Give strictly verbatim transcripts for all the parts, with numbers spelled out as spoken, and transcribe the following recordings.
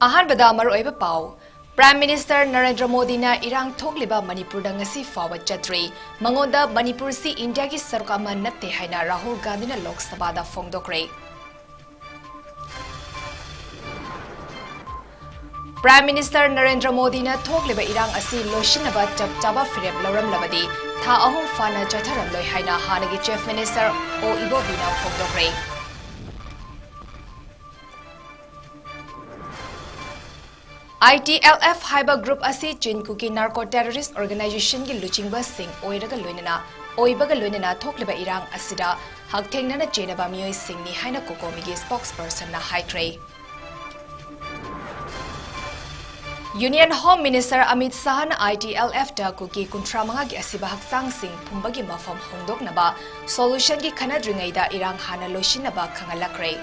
ꯑꯍꯥꯟꯕꯗ ꯃꯔꯨꯑꯣꯏꯕ ꯄꯥꯎ꯫ Prime Minister ꯅꯔꯦꯟꯗ꯭ꯔ ꯃꯣꯗꯤꯅ ꯏꯔꯥꯡ ꯊꯣꯛꯂꯤꯕ ꯃꯅꯤꯄꯨꯔꯗ ꯉꯁꯤ ꯐꯥꯎꯕ ꯆꯠꯇ꯭ꯔꯤ꯫ ꯃꯉꯣꯟꯗ ꯃꯅꯤꯄꯨꯔꯁꯤ ꯏꯟꯗꯤꯌꯥꯒꯤ ꯁꯔꯨꯛ ꯑꯃ ꯅꯠꯇꯦ ꯍꯥꯏꯅ ꯔꯥꯍꯨꯜ ꯒꯥꯟꯙꯤꯅ ꯂꯣꯛ ꯁꯚꯥꯗ ꯐꯣꯡꯗꯣꯛꯈ꯭ꯔꯦ꯫ Prime Minister ꯅꯔꯦꯟꯗ꯭ꯔ ꯃꯣꯗꯤꯅ ꯊꯣꯛꯂꯤꯕ ꯏꯔꯥꯡ ꯑꯁꯤ ꯂꯣꯏꯁꯤꯟꯅꯕ ꯆꯞ ꯆꯥꯕ ꯐꯤꯔꯦꯞ ꯂꯧꯔꯝꯂꯕꯗꯤ ꯊꯥ ꯑꯍꯨꯝ ꯐꯥꯅ ꯆꯠꯊꯔꯝꯂꯣꯏ ꯍꯥꯏꯅ ꯍꯥꯟꯅꯒꯤ Chief Minister ꯑꯣ ꯏꯕꯣꯕꯤꯅ ꯐꯣꯡꯗꯣꯛꯈ꯭ꯔꯦ꯫ I T L F ꯍꯥꯏꯕ group ꯑꯁꯤ Chin Kuki Narco Terrorist Organization ꯒꯤ ꯂꯨꯆꯤꯡꯕꯁꯤꯡ ꯑꯣꯏꯔꯒ ꯂꯣꯏꯅꯅ, ꯑꯣꯏꯕꯒ ꯂꯣꯏꯅꯅ ꯊꯣꯛꯂꯤꯕ ꯏꯔꯥꯡ ꯑꯁꯤꯗ ꯍꯛꯊꯦꯡꯅꯅ ꯆꯦꯟꯅꯕ ꯃꯤꯑꯣꯏꯁꯤꯡꯅꯤ ꯍꯥꯏꯅ COCOMI ꯒꯤ spokesperson ꯅ ꯍꯥꯏꯈ꯭ꯔꯦ꯫ Union Home Minister Amit ꯁꯥꯍꯅ I T L F ꯇ ꯀꯨꯀꯤ ꯀꯨꯟꯊ꯭ꯔꯥ ꯃꯉꯥꯒꯤ ꯑꯁꯤꯕ ꯍꯛꯆꯥꯡꯁꯤꯡ ꯐꯨꯝꯕꯒꯤ ꯃꯐꯝ ꯍꯣꯡꯗꯣꯛꯅꯕ solution ꯒꯤ ꯈꯟꯅꯗ꯭ꯔꯤꯉꯩꯗ ꯏꯔꯥꯡ ꯍꯥꯟꯅ ꯂꯣꯏꯁꯤꯟꯅꯕ ꯈꯪꯍꯜꯂꯛꯈ꯭ꯔꯦ꯫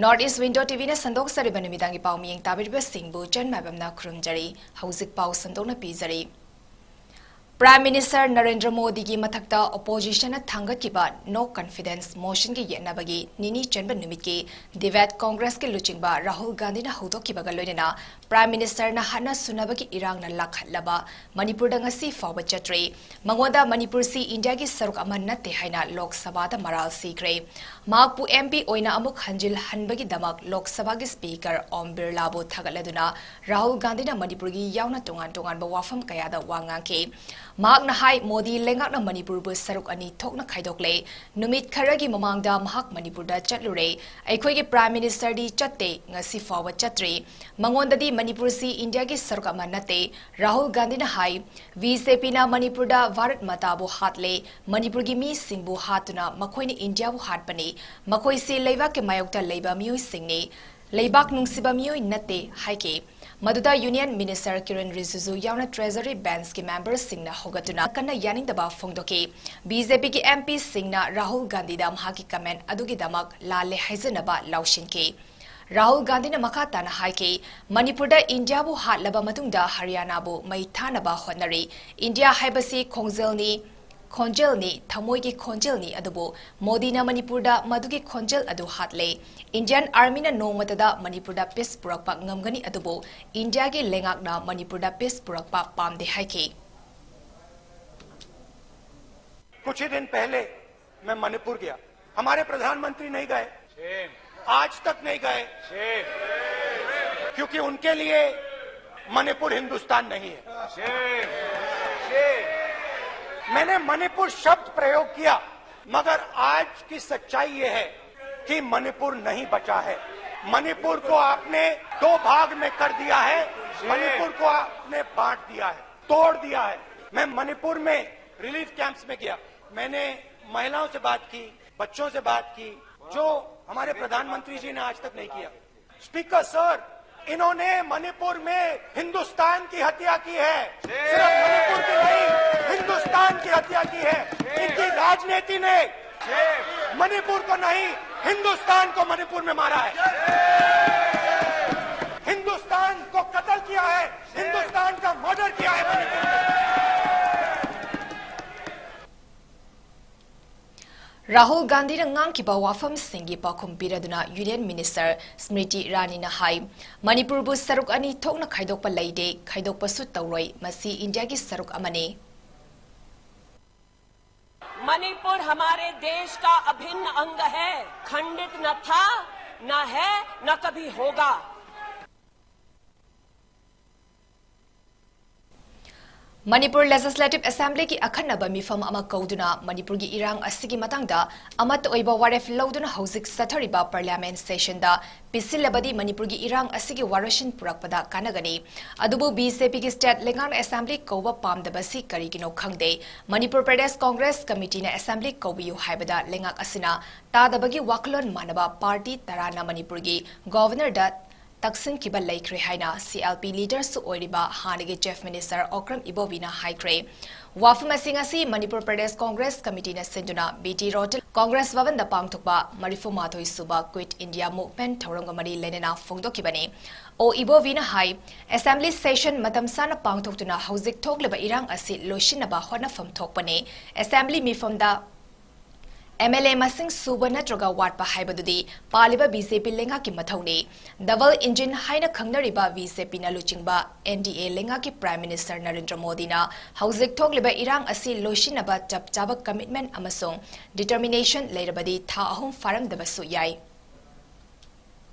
North East Window T V ꯅ ꯁꯟꯗꯣꯛꯆꯔꯤꯕ ꯅꯨꯃꯤꯗꯥꯡꯒꯤ ꯄꯥꯎ ꯃꯤꯌꯦꯡ ꯇꯥꯕꯤꯔꯤꯕꯁꯤꯡꯕꯨ ꯆꯟ ꯃꯥꯏꯕꯝꯅ ꯈꯨꯔꯨꯝꯖꯔꯤ꯫ ꯍꯧꯖꯤꯛ ꯄꯥꯎ ꯁꯟꯗꯣꯛꯅ ꯄꯤꯖꯔꯤ꯫ Prime Minister ꯅꯔꯦꯟꯗ꯭ꯔ ꯃꯣꯗꯤꯒꯤ ꯃꯊꯛꯇ opposition ꯅ ꯊꯥꯡꯒꯠꯈꯤꯕ no confidence motion ꯒꯤ ꯌꯦꯠꯅꯕꯒꯤ ꯅꯤꯅꯤ ꯆꯟꯕ ꯅꯨꯃꯤꯠꯀꯤ debate Congress ꯀꯤ ꯂꯨꯆꯤꯡꯕ ꯔꯥꯍꯨꯜ ꯒꯥꯟꯙꯤꯅ ꯍꯧꯗꯣꯛꯈꯤꯕꯒ ꯂꯣꯏꯅꯅ Prime Minister ꯅ ꯍꯥꯠꯅ ꯁꯨꯅꯕꯒꯤ ꯏꯔꯥꯡꯅ ꯂꯥꯛꯍꯠꯂꯕ ꯃꯅꯤꯄꯨꯔꯗ ꯉꯁꯤ ꯐꯥꯎꯕ ꯆꯠꯇ꯭ꯔꯤ꯫ ꯃꯉꯣꯟꯗ ꯃꯅꯤꯄꯨꯔꯁꯤ ꯏꯟꯗꯤꯌꯥꯒꯤ ꯁꯔꯨꯛ ꯑꯃ ꯅꯠꯇꯦ ꯍꯥꯏꯅ ꯂꯣꯛ ꯁꯚꯥꯗ ꯃꯔꯥꯜ ꯁꯤꯈ꯭ꯔꯦ꯫ ꯃꯍꯥꯛꯄꯨ M P ꯑꯣꯏꯅ ꯑꯃꯨꯛ ꯍꯟꯖꯤꯜꯍꯟꯕꯒꯤ ꯗꯃꯛ ꯂꯣꯛ ꯁꯚꯥꯒꯤ Speaker ꯑꯣꯝ ꯕꯤꯔꯂꯥꯕꯨ ꯊꯥꯒꯠꯂꯗꯨꯅ ꯔꯥꯍꯨꯜ ꯒꯥꯟꯙꯤꯅ ꯃꯅꯤꯄꯨꯔꯒꯤ ꯌꯥꯎꯅ ꯇꯣꯉꯥꯟ ꯇꯣꯉꯥꯟꯕ ꯋꯥꯐꯝ ꯀꯌꯥꯗ ꯋꯥ ꯉꯥꯡꯈꯤ꯫ ꯃꯍꯥꯛꯅ ꯍꯥꯏ, ꯃꯣꯗꯤ ꯂꯩꯉꯥꯛꯅ ꯃꯅꯤꯄꯨꯔꯕꯨ ꯁꯔꯨꯛ ꯑꯅꯤ ꯊꯣꯛꯅ ꯈꯥꯏꯗꯣꯛꯂꯦ꯫ ꯅꯨꯃꯤꯠ ꯈꯔꯒꯤ ꯃꯃꯥꯡꯗ ꯃꯍꯥꯛ ꯃꯅꯤꯄꯨꯔꯗ ꯆꯠꯂꯨꯔꯦ꯫ ꯑꯩꯈꯣꯏꯒꯤ Prime Minister ꯗꯤ ꯆꯠꯇꯦ, ꯉꯁꯤ ꯐꯥꯎꯕ ꯆꯠꯇ꯭ꯔꯤ꯫ ꯃꯉꯣꯟꯗꯗꯤ ꯃꯅꯤꯄꯨꯔꯁꯤ ꯏꯟꯗꯤꯌꯥꯒꯤ ꯁꯔꯨꯛ ꯑꯃ ꯅꯠꯇꯦ꯫ ꯔꯥꯍꯨꯜ ꯒꯥꯟꯙꯤꯅ ꯍꯥꯏ, B J P ꯅ ꯃꯅꯤꯄꯨꯔꯗ ꯚꯥꯔꯠ ꯃꯥꯇꯥꯕꯨ ꯍꯥꯠꯂꯦ, ꯃꯅꯤꯄꯨꯔꯒꯤ ꯃꯤꯁꯤꯡꯕꯨ ꯍꯥꯠꯇꯨꯅ ꯃꯈꯣꯏꯅ ꯏꯟꯗꯤꯌꯥꯕꯨ ꯍꯥꯠꯄꯅꯤ꯫ ꯃꯈꯣꯏꯁꯤ ꯂꯩꯕꯥꯛꯀꯤ ꯃꯥꯌꯣꯛꯇ ꯂꯩꯕ ꯃꯤꯑꯣꯏꯁꯤꯡꯅꯤ꯫ ꯂꯩꯕꯥꯛ ꯅꯨꯡꯁꯤꯕ ꯃꯤꯑꯣꯏ ꯅꯠꯇꯦ ꯍꯥꯏꯈꯤ꯫ ꯃꯗꯨꯗ Union Minister ꯀꯤꯔꯟ ꯔꯤꯖꯤꯖꯨ ꯌꯥꯎꯅ Treasury Bench ꯀꯤ member ꯁꯤꯡꯅ ꯍꯧꯒꯠꯇꯨꯅ ꯀꯟꯅ ꯌꯥꯅꯤꯡꯗꯕ ꯐꯣꯡꯗꯣꯛꯈꯤ꯫ B J P ꯒꯤ M P ꯁꯤꯡꯅ ꯔꯥꯍꯨꯜ ꯒꯥꯟꯙꯤꯗ ꯃꯍꯥꯛꯀꯤ comment ꯑꯗꯨꯒꯤꯗꯃꯛ ꯂꯥꯜꯂꯦ ꯍꯥꯏꯖꯅꯕ ꯂꯥꯎꯁꯤꯟꯈꯤ꯫ ꯔꯥꯍꯨꯜ ꯒꯥꯟꯙꯤꯅ ꯃꯈꯥ ꯇꯥꯅ ꯍꯥꯏꯈꯤ, ꯃꯅꯤꯄꯨꯔꯗ ꯏꯟꯗꯤꯌꯥꯕꯨ ꯍꯥꯠꯂꯕ ꯃꯇꯨꯡꯗ ꯍꯔꯤꯌꯥꯅꯥꯕꯨ ꯃꯩ ꯊꯥꯅꯕ ꯍꯣꯠꯅꯔꯤ꯫ ꯏꯟꯗꯤꯌꯥ ꯍꯥꯏꯕꯁꯤ ꯈꯣꯡꯖꯦꯜꯅꯤ꯫ ꯈꯣꯟꯖꯦꯜꯅꯤ, ꯊꯃꯣꯏꯒꯤ ꯈꯣꯟꯖꯦꯜꯅꯤ, ꯑꯗꯨꯕꯨ ꯃꯣꯗꯤꯅ ꯃꯅꯤꯄꯨꯔꯗ ꯃꯗꯨꯒꯤ ꯈꯣꯟꯖꯦꯜ ꯑꯗꯨ ꯍꯥꯠꯂꯦ꯫ ꯏꯟꯗꯤꯌꯥꯟ ꯑꯥꯔꯃꯤꯅ ꯅꯣꯡꯃꯇꯗ ꯃꯅꯤꯄꯨꯔꯗ ꯄꯤꯁ ꯄꯨꯔꯛꯄ ꯉꯝꯒꯅꯤ, ꯑꯗꯨꯕꯨ ꯏꯟꯗꯤꯌꯥꯒꯤ ꯂꯩꯉꯥꯛꯅ ꯃꯅꯤꯄꯨꯔꯗ ꯄꯤꯁ ꯄꯨꯔꯛꯄ ꯄꯥꯝꯗꯦ ꯍꯥꯏꯈꯤ꯫ कुछ ही दिन पहले मैं मणिपुर गया। हमारे प्रधानमंत्री नहीं गए, आज तक नहीं गए, क्योंकि उनके लिए मणिपुर हिंदुस्तान नहीं है। मैंने मणिपुर शब्द प्रयोग किया, मगर आज की सच्चाई ये है कि मणिपुर नहीं बचा है। मणिपुर को आपने दो भाग में कर दिया है, मणिपुर को आपने बांट दिया है, तोड़ दिया है। मैं मणिपुर में रिलीफ कैंप्स में गया, मैंने महिलाओं से बात की, बच्चों से बात की, जो हमारे प्रधानमंत्री जी ने आज तक नहीं किया। स्पीकर सर, इन्होंने मणिपुर में हिंदुस्तान की हत्या की है। सिर्फ मणिपुर की नहीं, हिंदुस्तान की हत्या की है। इनकी राजनीति ने मणिपुर को नहीं, हिंदुस्तान को मणिपुर में मारा है। हिंदुस्तान को कत्ल किया है, हिंदुस्तान का मर्डर किया है मणिपुर में। ꯔꯥꯍꯨꯜ ꯒꯥꯟꯙꯤꯅ ꯉꯥꯡꯈꯤꯕ ꯋꯥꯐꯝꯁꯤꯡꯒꯤ ꯄꯥꯎꯈꯨꯝ ꯄꯤꯔꯗꯨꯅ ꯌꯨꯅꯤꯌꯟ ꯃꯤꯅꯤꯁꯇꯔ ꯁ꯭ꯃ꯭ꯔꯤꯇꯤ ꯏꯔꯥꯅꯤꯅ ꯍꯥꯏ, ꯃꯅꯤꯄꯨꯔꯕꯨ ꯁꯔꯨꯛ ꯑꯅꯤ ꯊꯣꯛꯅ ꯈꯥꯏꯗꯣꯛꯄ ꯂꯩꯇꯦ, ꯈꯥꯏꯗꯣꯛꯄꯁꯨ ꯇꯧꯔꯣꯏ, ꯃꯁꯤ ꯏꯟꯗꯤꯌꯥꯒꯤ ꯁꯔꯨꯛ ꯑꯃꯅꯤ꯫ मणिपुर हमारे देश का अभिन्न अंग है, खंडित न था, न है, न कभी होगा। ꯃꯅꯤꯄꯨꯔ ꯂꯦꯖꯤꯁꯂꯦꯇꯤꯚ ꯑꯦꯁꯦꯝꯕ꯭ꯂꯤꯒꯤ ꯑꯈꯟꯅꯕ ꯃꯤꯐꯝ ꯑꯃ ꯀꯧꯗꯨꯅ ꯃꯅꯤꯄꯨꯔꯒꯤ ꯏꯔꯥꯡ ꯑꯁꯤꯒꯤ ꯃꯇꯥꯡꯗ ꯑꯃꯠꯇ ꯑꯣꯏꯕ ꯋꯥꯔꯦꯞ ꯂꯧꯗꯨꯅ ꯍꯧꯖꯤꯛ ꯆꯠꯊꯔꯤꯕ ꯄꯥꯔꯂꯤꯌꯥꯃꯦꯟ ꯁꯦꯁꯟꯗ ꯄꯤꯁꯤꯜꯂꯕꯗꯤ ꯃꯅꯤꯄꯨꯔꯒꯤ ꯏꯔꯥꯡ ꯑꯁꯤꯒꯤ ꯋꯥꯔꯣꯏꯁꯤꯟ ꯄꯨꯔꯛꯄꯗ ꯀꯥꯟꯅꯒꯅꯤ꯫ ꯑꯗꯨꯕꯨ ꯕꯤ ꯖꯦ ꯄꯤꯒꯤ ꯁ꯭ꯇꯦꯠ ꯂꯩꯉꯥꯛꯅ ꯑꯦꯁꯦꯝꯕ꯭ꯂꯤ ꯀꯧꯕ ꯄꯥꯝꯗꯕꯁꯤ ꯀꯔꯤꯒꯤꯅꯣ ꯈꯪꯗꯦ꯫ ꯃꯅꯤꯄꯨꯔ ꯄ꯭ꯔꯗꯦꯁ ꯀꯣꯡꯒ꯭ꯔꯦꯁ ꯀꯃꯤꯇꯤꯅ ꯑꯦꯁꯦꯝꯕ꯭ꯂꯤ ꯀꯧꯕꯤꯌꯨ ꯍꯥꯏꯕꯗ ꯂꯩꯉꯥꯛ ꯑꯁꯤꯅ ꯇꯥꯗꯕꯒꯤ ꯋꯥꯈꯜꯂꯣꯟ ꯃꯥꯟꯅꯕ ꯄꯥꯔꯇꯤ ꯇꯔꯥꯅ ꯃꯅꯤꯄꯨꯔꯒꯤ ꯒꯣꯚꯔꯅꯔꯗ ꯇꯛꯁꯤꯟꯈꯤꯕ ꯂꯩꯈ꯭ꯔꯦ ꯍꯥꯏꯅ C L P leaderꯁꯨ ꯑꯣꯏꯔꯤꯕ ꯍꯥꯟꯅꯒꯤ Chief Minister ꯑꯣꯀ꯭ꯔꯝ ꯏꯕꯣꯕꯤꯅ ꯍꯥꯏꯈ꯭ꯔꯦ꯫ ꯋꯥꯐꯝ ꯑꯁꯤ ꯉꯁꯤ ꯃꯅꯤꯄꯨꯔ ꯄ꯭ꯔꯗꯦꯁ ꯀꯣꯡꯒ꯭ꯔꯦꯁ ꯀꯃꯤꯇꯤꯅ ꯁꯤꯟꯗꯨꯅ B T Roadꯇ ꯀꯣꯡꯒ꯭ꯔꯦꯁ ꯚꯕꯟꯗ ꯄꯥꯡꯊꯣꯛꯄ ꯃꯔꯤꯐꯨ ꯃꯥꯊꯣꯏ ꯁꯨꯕ Quit India Movement ꯊꯧꯔꯝꯒ ꯃꯔꯤ ꯂꯩꯅꯅ ꯐꯣꯡꯗꯣꯛꯈꯤꯕꯅꯤ꯫ ꯑꯣ ꯏꯕꯣꯕꯤꯅ ꯍꯥꯏ, Assembly session ꯃꯇꯝ ꯆꯥꯅ ꯄꯥꯡꯊꯣꯛꯇꯨꯅ ꯍꯧꯖꯤꯛ ꯊꯣꯛꯂꯤꯕ ꯏꯔꯥꯡ ꯑꯁꯤ ꯂꯣꯏꯁꯤꯟꯅꯕ ꯍꯣꯠꯅꯐꯝ ꯊꯣꯛꯄꯅꯤ꯫ Assembly ꯃꯤꯐꯝꯗ M L A ꯃꯁꯤꯡ ꯁꯨꯕ ꯅꯠꯇ꯭ꯔꯒ ꯋꯥꯠꯄ ꯍꯥꯏꯕꯗꯨꯗꯤ ꯄꯥꯜꯂꯤꯕ B J P ꯂꯩꯉꯥꯛꯀꯤ ꯃꯊꯧꯅꯤ꯫ Double engine ꯍꯥꯏꯅ ꯈꯪꯅꯔꯤꯕ B J Pꯅ ꯂꯨꯆꯤꯡꯕ N D A ꯂꯩꯉꯥꯛꯀꯤ Prime Minister ꯅꯔꯦꯟꯗ꯭ꯔ ꯃꯣꯗꯤꯅ ꯍꯧꯖꯤꯛ ꯊꯣꯛꯂꯤꯕ ꯏꯔꯥꯡ ꯑꯁꯤ ꯂꯣꯏꯁꯤꯟꯅꯕ ꯆꯞ ꯆꯥꯕ commitment ꯑꯃꯁꯨꯡ determination ꯂꯩꯔꯕꯗꯤ ꯊꯥ ꯑꯍꯨꯝ ꯐꯥꯔꯝꯗꯕꯁꯨ ꯌꯥꯏ꯫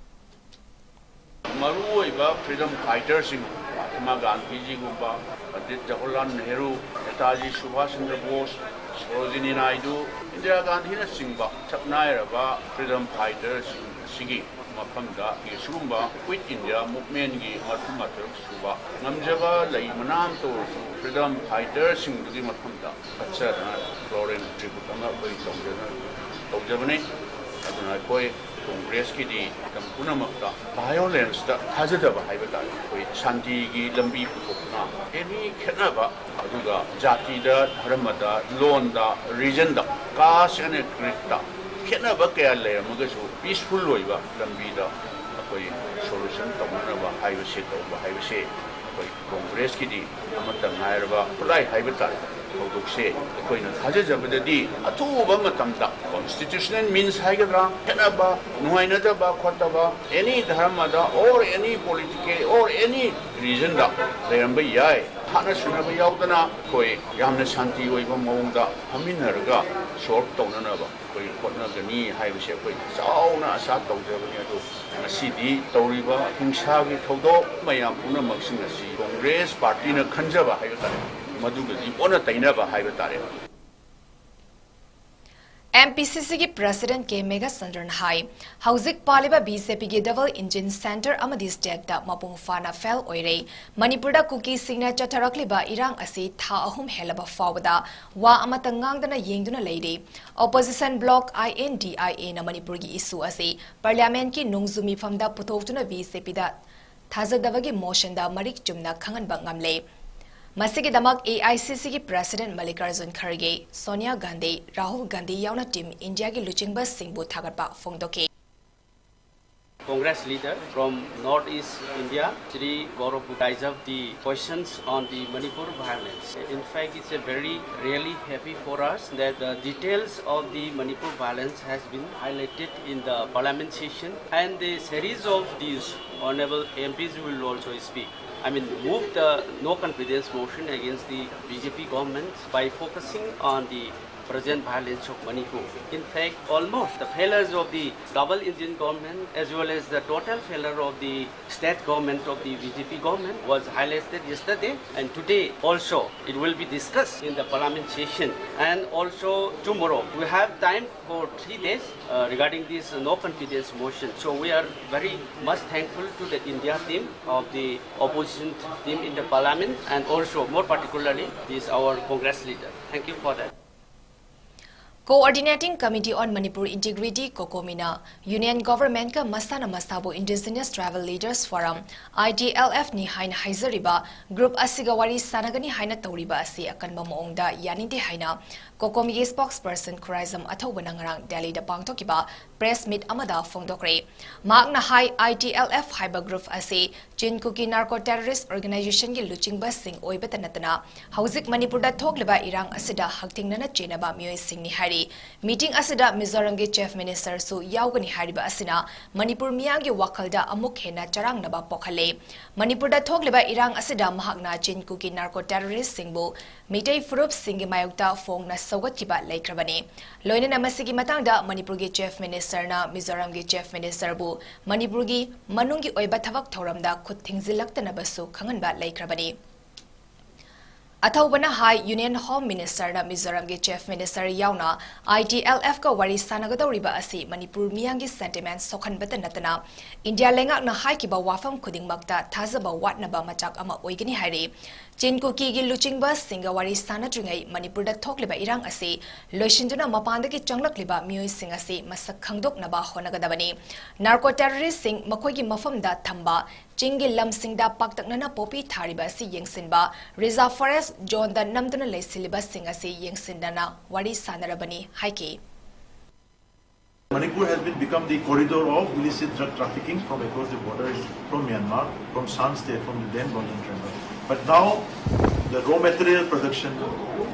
ꯃꯔꯨꯑꯣꯏꯕ freedom fighterꯁꯤꯡ, ꯃꯍꯥꯇꯃꯥ ꯒꯥꯟꯙꯤꯖꯤꯒꯨꯝꯕ, ꯄꯟꯗꯤꯠ ꯖꯋꯥꯍꯔꯂꯥꯜ ꯅꯦꯍꯔꯨ, ꯅꯦꯇꯥꯖꯤ ꯁꯨꯚꯥꯁ ꯆꯟꯗ꯭ꯔ ꯕꯣꯁ, ꯁꯣꯔꯣꯖꯤꯅꯤ ꯅꯥꯏꯗꯨ, ꯏꯟꯗꯤꯔꯥ ꯒꯥꯟꯙꯤꯅꯆꯤꯡꯕ ꯁꯛꯅꯥꯏꯔꯕ freedom fighterꯁꯤꯡ ꯑꯁꯤꯒꯤ ꯃꯐꯝꯗ ꯑꯁꯤꯒꯨꯝꯕ Quit India Movementꯀꯤ ꯃꯔꯤꯐꯨ ꯃꯥꯊꯣꯏ ꯁꯨꯕ ꯉꯝꯖꯕ ꯂꯩ ꯃꯅꯥ ꯑꯃꯇ ꯑꯣꯏꯔꯁꯨ freedom fighterꯁꯤꯡꯗꯨꯒꯤ ꯃꯐꯝꯗ ꯀꯠꯆꯗꯅ floral tribute ꯑꯃ ꯑꯩꯈꯣꯏ ꯇꯧꯖꯅ-, ꯇꯧꯖꯕꯅꯤ꯫ ꯑꯗꯨꯅ ꯑꯩꯈꯣꯏ ꯀꯣꯡꯒ꯭ꯔꯦꯁꯀꯤꯗꯤ ꯃꯇꯝ ꯄꯨꯝꯅꯃꯛꯇ violenceꯇ ꯊꯥꯖꯗꯕ ꯍꯥꯏꯕ ꯇꯥꯔꯦ꯫ ꯑꯩꯈꯣꯏ ꯁꯥꯟꯇꯤꯒꯤ ꯂꯝꯕꯤ ꯄꯨꯊꯣꯛꯇꯨꯅ any ꯈꯦꯠꯅꯕ, ꯑꯗꯨꯒ ꯖꯥꯇꯤꯗ, ꯙꯔꯃꯗ, ꯂꯣꯟꯗ, regionꯗ, caste and creedꯇ ꯈꯦꯠꯅꯕ ꯀꯌꯥ ꯂꯩꯔꯝꯃꯒꯁꯨ peaceful ꯑꯣꯏꯕ ꯂꯝꯕꯤꯗ ꯑꯩꯈꯣꯏ solution ꯇꯧꯅꯅꯕ ꯍꯥꯏꯕꯁꯦ, ꯇꯧꯕ ꯍꯥꯏꯕꯁꯦ ꯑꯩꯈꯣꯏ ꯀꯣꯡꯒ꯭ꯔꯦꯁꯀꯤꯗꯤ ꯑꯃꯠꯇ ꯉꯥꯏꯔꯕ ꯈꯨꯠꯂꯥꯏ ꯍꯥꯏꯕ ꯇꯥꯔꯦ꯫ ꯊꯧꯗꯣꯛꯁꯦ ꯑꯩꯈꯣꯏꯅ ꯊꯥꯖꯖꯕꯗꯗꯤ ꯑꯊꯨꯕ ꯃꯇꯝꯗ constitutional means ꯍꯥꯏꯒꯗ꯭ꯔꯥ, ꯈꯦꯠꯅꯕ, ꯅꯨꯡꯉꯥꯏꯅꯗꯕ ꯈꯣꯠꯇꯕ any ꯙꯔꯃꯗ or any political or any regionꯗ ꯂꯩꯔꯝꯕ ꯌꯥꯏ꯫ ꯍꯥꯠꯅ ꯁꯨꯅꯕ ꯌꯥꯎꯗꯅ ꯑꯩꯈꯣꯏ ꯌꯥꯝꯅ ꯁꯥꯟꯇꯤ ꯑꯣꯏꯕ ꯃꯑꯣꯡꯗ ꯐꯝꯃꯤꯟꯅꯔꯒ solve ꯇꯧꯅꯅꯕ ꯑꯩꯈꯣꯏ ꯍꯣꯠꯅꯒꯅꯤ ꯍꯥꯏꯕꯁꯦ ꯑꯩꯈꯣꯏ ꯆꯥꯎꯅ ꯑꯁꯥ ꯇꯧꯖꯕꯅꯤ꯫ ꯑꯗꯨ ꯉꯁꯤꯗꯤ ꯇꯧꯔꯤꯕ ꯍꯤꯡꯁꯥꯒꯤ ꯊꯧꯗꯣꯛ ꯃꯌꯥꯝ ꯄꯨꯝꯅꯃꯛꯁꯤꯡ ꯑꯁꯤ ꯀꯣꯡꯒ꯭ꯔꯦꯁ ꯄꯥꯔꯇꯤꯅ ꯈꯟꯖꯕ ꯍꯥꯏꯕ ꯇꯥꯔꯦ, ꯃꯗꯨꯒꯗꯤ ꯑꯣꯟꯅ ꯇꯩꯅꯕ ꯍꯥꯏꯕ ꯇꯥꯔꯦ꯫ ꯑꯦꯝ ꯄꯤ ꯁꯤ ꯁꯤꯒꯤ ꯄ꯭ꯔꯁꯤꯗꯦꯟꯠ ꯀꯦ ꯃꯦꯘꯆꯟꯗ꯭ꯔꯅ ꯍꯥꯏ, ꯍꯧꯖꯤꯛ ꯄꯥꯜꯂꯤꯕ ꯕꯤ ꯖꯦ ꯄꯤꯒꯤ ꯗꯕꯜ ꯏꯟꯖꯤꯟ ꯁꯦꯟꯇꯔ ꯑꯃꯗꯤ ꯁ꯭ꯇꯦꯠꯇ ꯃꯄꯨꯡ ꯐꯥꯅ ꯐꯦꯜ ꯑꯣꯏꯔꯦ꯫ ꯃꯅꯤꯄꯨꯔꯗ ꯀꯨꯀꯤꯁꯤꯡꯅ ꯆꯠꯊꯔꯛꯂꯤꯕ ꯏꯔꯥꯡ ꯑꯁꯤ ꯊꯥ ꯑꯍꯨꯝ ꯍꯦꯜꯂꯕ ꯐꯥꯎꯕꯗ ꯋꯥ ꯑꯃꯠꯇ ꯉꯥꯡꯗꯅ ꯌꯦꯡꯗꯨꯅ ꯂꯩꯔꯤ꯫ Opposition block I N D I ꯑꯦꯅ ꯃꯅꯤꯄꯨꯔꯒꯤ ꯏꯁꯨ ꯑꯁꯤ ꯄꯥꯔꯂꯤꯌꯥꯃꯦꯟꯠꯀꯤ ꯅꯣꯡꯖꯨ ꯃꯤꯐꯝꯗ ꯄꯨꯊꯣꯛꯇꯨꯅ ꯕꯤ ꯖꯦ ꯄꯤꯗ ꯊꯥꯖꯗꯕꯒꯤ ꯃꯣꯁꯟꯗ ꯃꯔꯤꯛ ꯆꯨꯝꯅ ꯈꯪꯍꯟꯕ ꯉꯝꯂꯦ꯫ ꯃꯁꯤꯒꯤꯗꯃꯛ ꯑꯦ ꯑꯥꯏ ꯁꯤ ꯁꯤꯒꯤ ꯄ꯭ꯔꯁꯤꯗꯦꯟꯠ ꯃꯜꯂꯤꯀꯥꯔꯖꯨꯟ ꯈꯔꯒꯦ, ꯁꯣꯅꯤꯌꯥ ꯒꯥꯟꯙꯤ, ꯔꯥꯍꯨꯜ ꯒꯥꯟꯙꯤ ꯌꯥꯎꯅ ꯇꯤꯝ ꯏꯟꯗꯤꯌꯥꯒꯤ ꯂꯨꯆꯤꯡꯕꯁꯤꯡꯕꯨ ꯊꯥꯒꯠꯄ ꯐꯣꯡꯗꯣꯛꯈꯤ꯫ Congress leader from North East India, Shri Gaurav Bhuya, raised up the questions on the Manipur violence. In fact, it's a very really happy for us that the details of the Manipur violence has been highlighted in the parliament session, and the series of these honorable M Ps will also speak. I mean, move the no confidence motion against the B J P government by focusing on the present violence of Manipur. In fact, almost the failures of the double engine government as well as the total failure of the state government of the B J P government was highlighted yesterday, and today also it will be discussed in the parliament session, and also tomorrow. We have time for three days uh, regarding this no confidence motion. So we are very much thankful to the India team of the opposition team in the parliament, and also more particularly this our Congress leader. Thank you for that. Coordinating Committee on Manipur Integrity, ꯀꯣꯀꯣꯃꯤꯅ Union Government ꯀ ꯃꯁꯥꯅ ꯃꯁꯥꯕꯨ Indigenous Tribal Leaders Forum, I T L F ꯅꯤ ꯍꯥꯏꯅ ꯍꯥꯏꯖꯔꯤꯕ group ꯑꯁꯤꯒ ꯋꯥꯔꯤ ꯁꯥꯟꯅꯒꯅꯤ ꯍꯥꯏꯅ ꯇꯧꯔꯤꯕ ꯑꯁꯤ ꯑꯀꯟꯕ ꯃꯑꯣꯡꯗ ꯌꯥꯅꯤꯡꯗꯦ ꯍꯥꯏꯅ ꯀꯣꯀꯣꯃꯤꯒꯤ spokesperson ꯈꯨꯔꯥꯏꯖꯝ ꯑꯊꯧꯕꯅ ꯉꯔꯥꯡ ꯗꯦꯜꯂꯤꯗ ꯄꯥꯡꯊꯣꯛꯈꯤꯕ press meet ꯑꯃꯗ ꯐꯣꯡꯗꯣꯛꯈ꯭ꯔꯦ꯫ ꯃꯍꯥꯛꯅ ꯍꯥꯏ, I T L F ꯍꯥꯏꯕ group ꯑꯁꯤ Chin Kuki Narco Terrorist Organization ꯒꯤ ꯂꯨꯆꯤꯡꯕꯁꯤꯡ ꯑꯣꯏꯕꯇ ꯅꯠꯇꯅ ꯍꯧꯖꯤꯛ ꯃꯅꯤꯄꯨꯔꯗ ꯊꯣꯛꯂꯤꯕ ꯏꯔꯥꯡ ꯑꯁꯤꯗ ꯍꯛꯊꯦꯡꯅꯅ ꯆꯦꯟꯅꯕ ꯃꯤꯑꯣꯏꯁꯤꯡꯅꯤ ꯍꯥꯏꯔꯤ꯫ Meeting ꯑꯁꯤꯗ ꯃꯤꯖꯣꯔꯥꯝꯒꯤ Chief Minister ꯁꯨ ꯌꯥꯎꯒꯅꯤ ꯍꯥꯏꯔꯤꯕ ꯑꯁꯤꯅ ꯃꯅꯤꯄꯨꯔ ꯃꯤꯌꯥꯝꯒꯤ ꯋꯥꯈꯜꯗ ꯑꯃꯨꯛ ꯍꯦꯟꯅ ꯆꯔꯥꯡꯅꯕ ꯄꯣꯛꯍꯜꯂꯦ꯫ ꯃꯅꯤꯄꯨꯔꯗ ꯊꯣꯛꯂꯤꯕ ꯏꯔꯥꯡ ꯑꯁꯤꯗ ꯃꯍꯥꯛꯅ Chin Kuki Narco Terrorist ꯁꯤꯡꯕꯨ Meitei ꯐꯨꯔꯨꯞꯁꯤꯡꯒꯤ ꯃꯥꯌꯣꯛꯇ ꯐꯣꯡꯅ ꯁꯧꯒꯠꯈꯤꯕ ꯂꯩꯈ꯭ꯔꯕꯅꯤ꯫ ꯂꯣꯏꯅꯅ ꯃꯁꯤꯒꯤ ꯃꯇꯥꯡꯗ ꯃꯅꯤꯄꯨꯔꯒꯤ Chief Minister ꯅ ꯃꯤꯖꯣꯔꯥꯝꯒꯤ Chief Minister ꯕꯨ ꯃꯅꯤꯄꯨꯔꯒꯤ ꯃꯅꯨꯡꯒꯤ ꯑꯣꯏꯕ ꯊꯕꯛ ꯊꯧꯔꯝꯗ ꯈꯨꯠ ꯊꯤꯡꯖꯤꯜꯂꯛꯇꯅꯕꯁꯨ ꯈꯪꯍꯟꯕ ꯂꯩꯈ꯭ꯔꯕꯅꯤ꯫ ꯑꯊꯧꯕꯅ ꯍꯥꯏ, Union Home Minister ꯅ ꯃꯤꯖꯣꯔꯥꯝꯒꯤ Chief Minister ꯌꯥꯎꯅ I T L F ꯀ ꯋꯥꯔꯤ ꯁꯥꯟꯅꯒꯗꯧꯔꯤꯕ ꯑꯁꯤ ꯃꯅꯤꯄꯨꯔ ꯃꯤꯌꯥꯝꯒꯤ sentiment ꯁꯣꯛꯍꯟꯕꯇ ꯅꯠꯇꯅ, ꯏꯟꯗꯤꯌꯥ ꯂꯩꯉꯥꯛꯅ ꯍꯥꯏꯈꯤꯕ ꯋꯥꯐꯝ ꯈꯨꯗꯤꯡꯃꯛꯇ ꯊꯥꯖꯕ ꯋꯥꯠꯅꯕ ꯃꯆꯥꯛ ꯑꯃ ꯑꯣꯏꯒꯅꯤ ꯍꯥꯏꯔꯤ꯫ ꯆꯤꯟ ꯀꯨꯀꯤꯒꯤ ꯂꯨꯆꯤꯡꯕꯁꯤꯡꯒ ꯋꯥꯔꯤ ꯁꯥꯟꯅꯗ꯭ꯔꯤꯉꯩ ꯃꯅꯤꯄꯨꯔꯗ ꯊꯣꯛꯂꯤꯕ ꯏꯔꯥꯡ ꯑꯁꯤ ꯂꯣꯏꯁꯤꯟꯗꯨꯅ ꯃꯄꯥꯟꯗꯒꯤ ꯆꯪꯂꯛꯂꯤꯕ ꯃꯤꯑꯣꯏꯁꯤꯡ ꯑꯁꯤ ꯃꯁꯛ ꯈꯪꯗꯣꯛꯅꯕ ꯍꯣꯠꯅꯒꯗꯕꯅꯤ꯫ Narco terrorist ꯁꯤꯡ ꯃꯈꯣꯏꯒꯤ ꯃꯐꯝꯗ ꯊꯝꯕ, ꯆꯤꯡꯒꯤ ꯂꯝꯁꯤꯡꯗ ꯄꯥꯛꯇꯛꯅꯅ poppy ꯊꯥꯔꯤꯕ ꯑꯁꯤ ꯌꯦꯡꯁꯤꯟꯕ, reserve forest zone ꯗ ꯅꯝꯗꯨꯅ ꯂꯩꯁꯤꯜꯂꯤꯕꯁꯤꯡ ꯑꯁꯤ ꯌꯦꯡꯁꯤꯟꯗꯅ ꯋꯥꯔꯤ ꯁꯥꯟꯅꯔꯕꯅꯤ ꯍꯥꯏꯈꯤ꯫ Manipur has been become the corridor of illicit drug trafficking from across the border from Myanmar, from Shan State, from the then Northern Tribal. But now, the raw material production,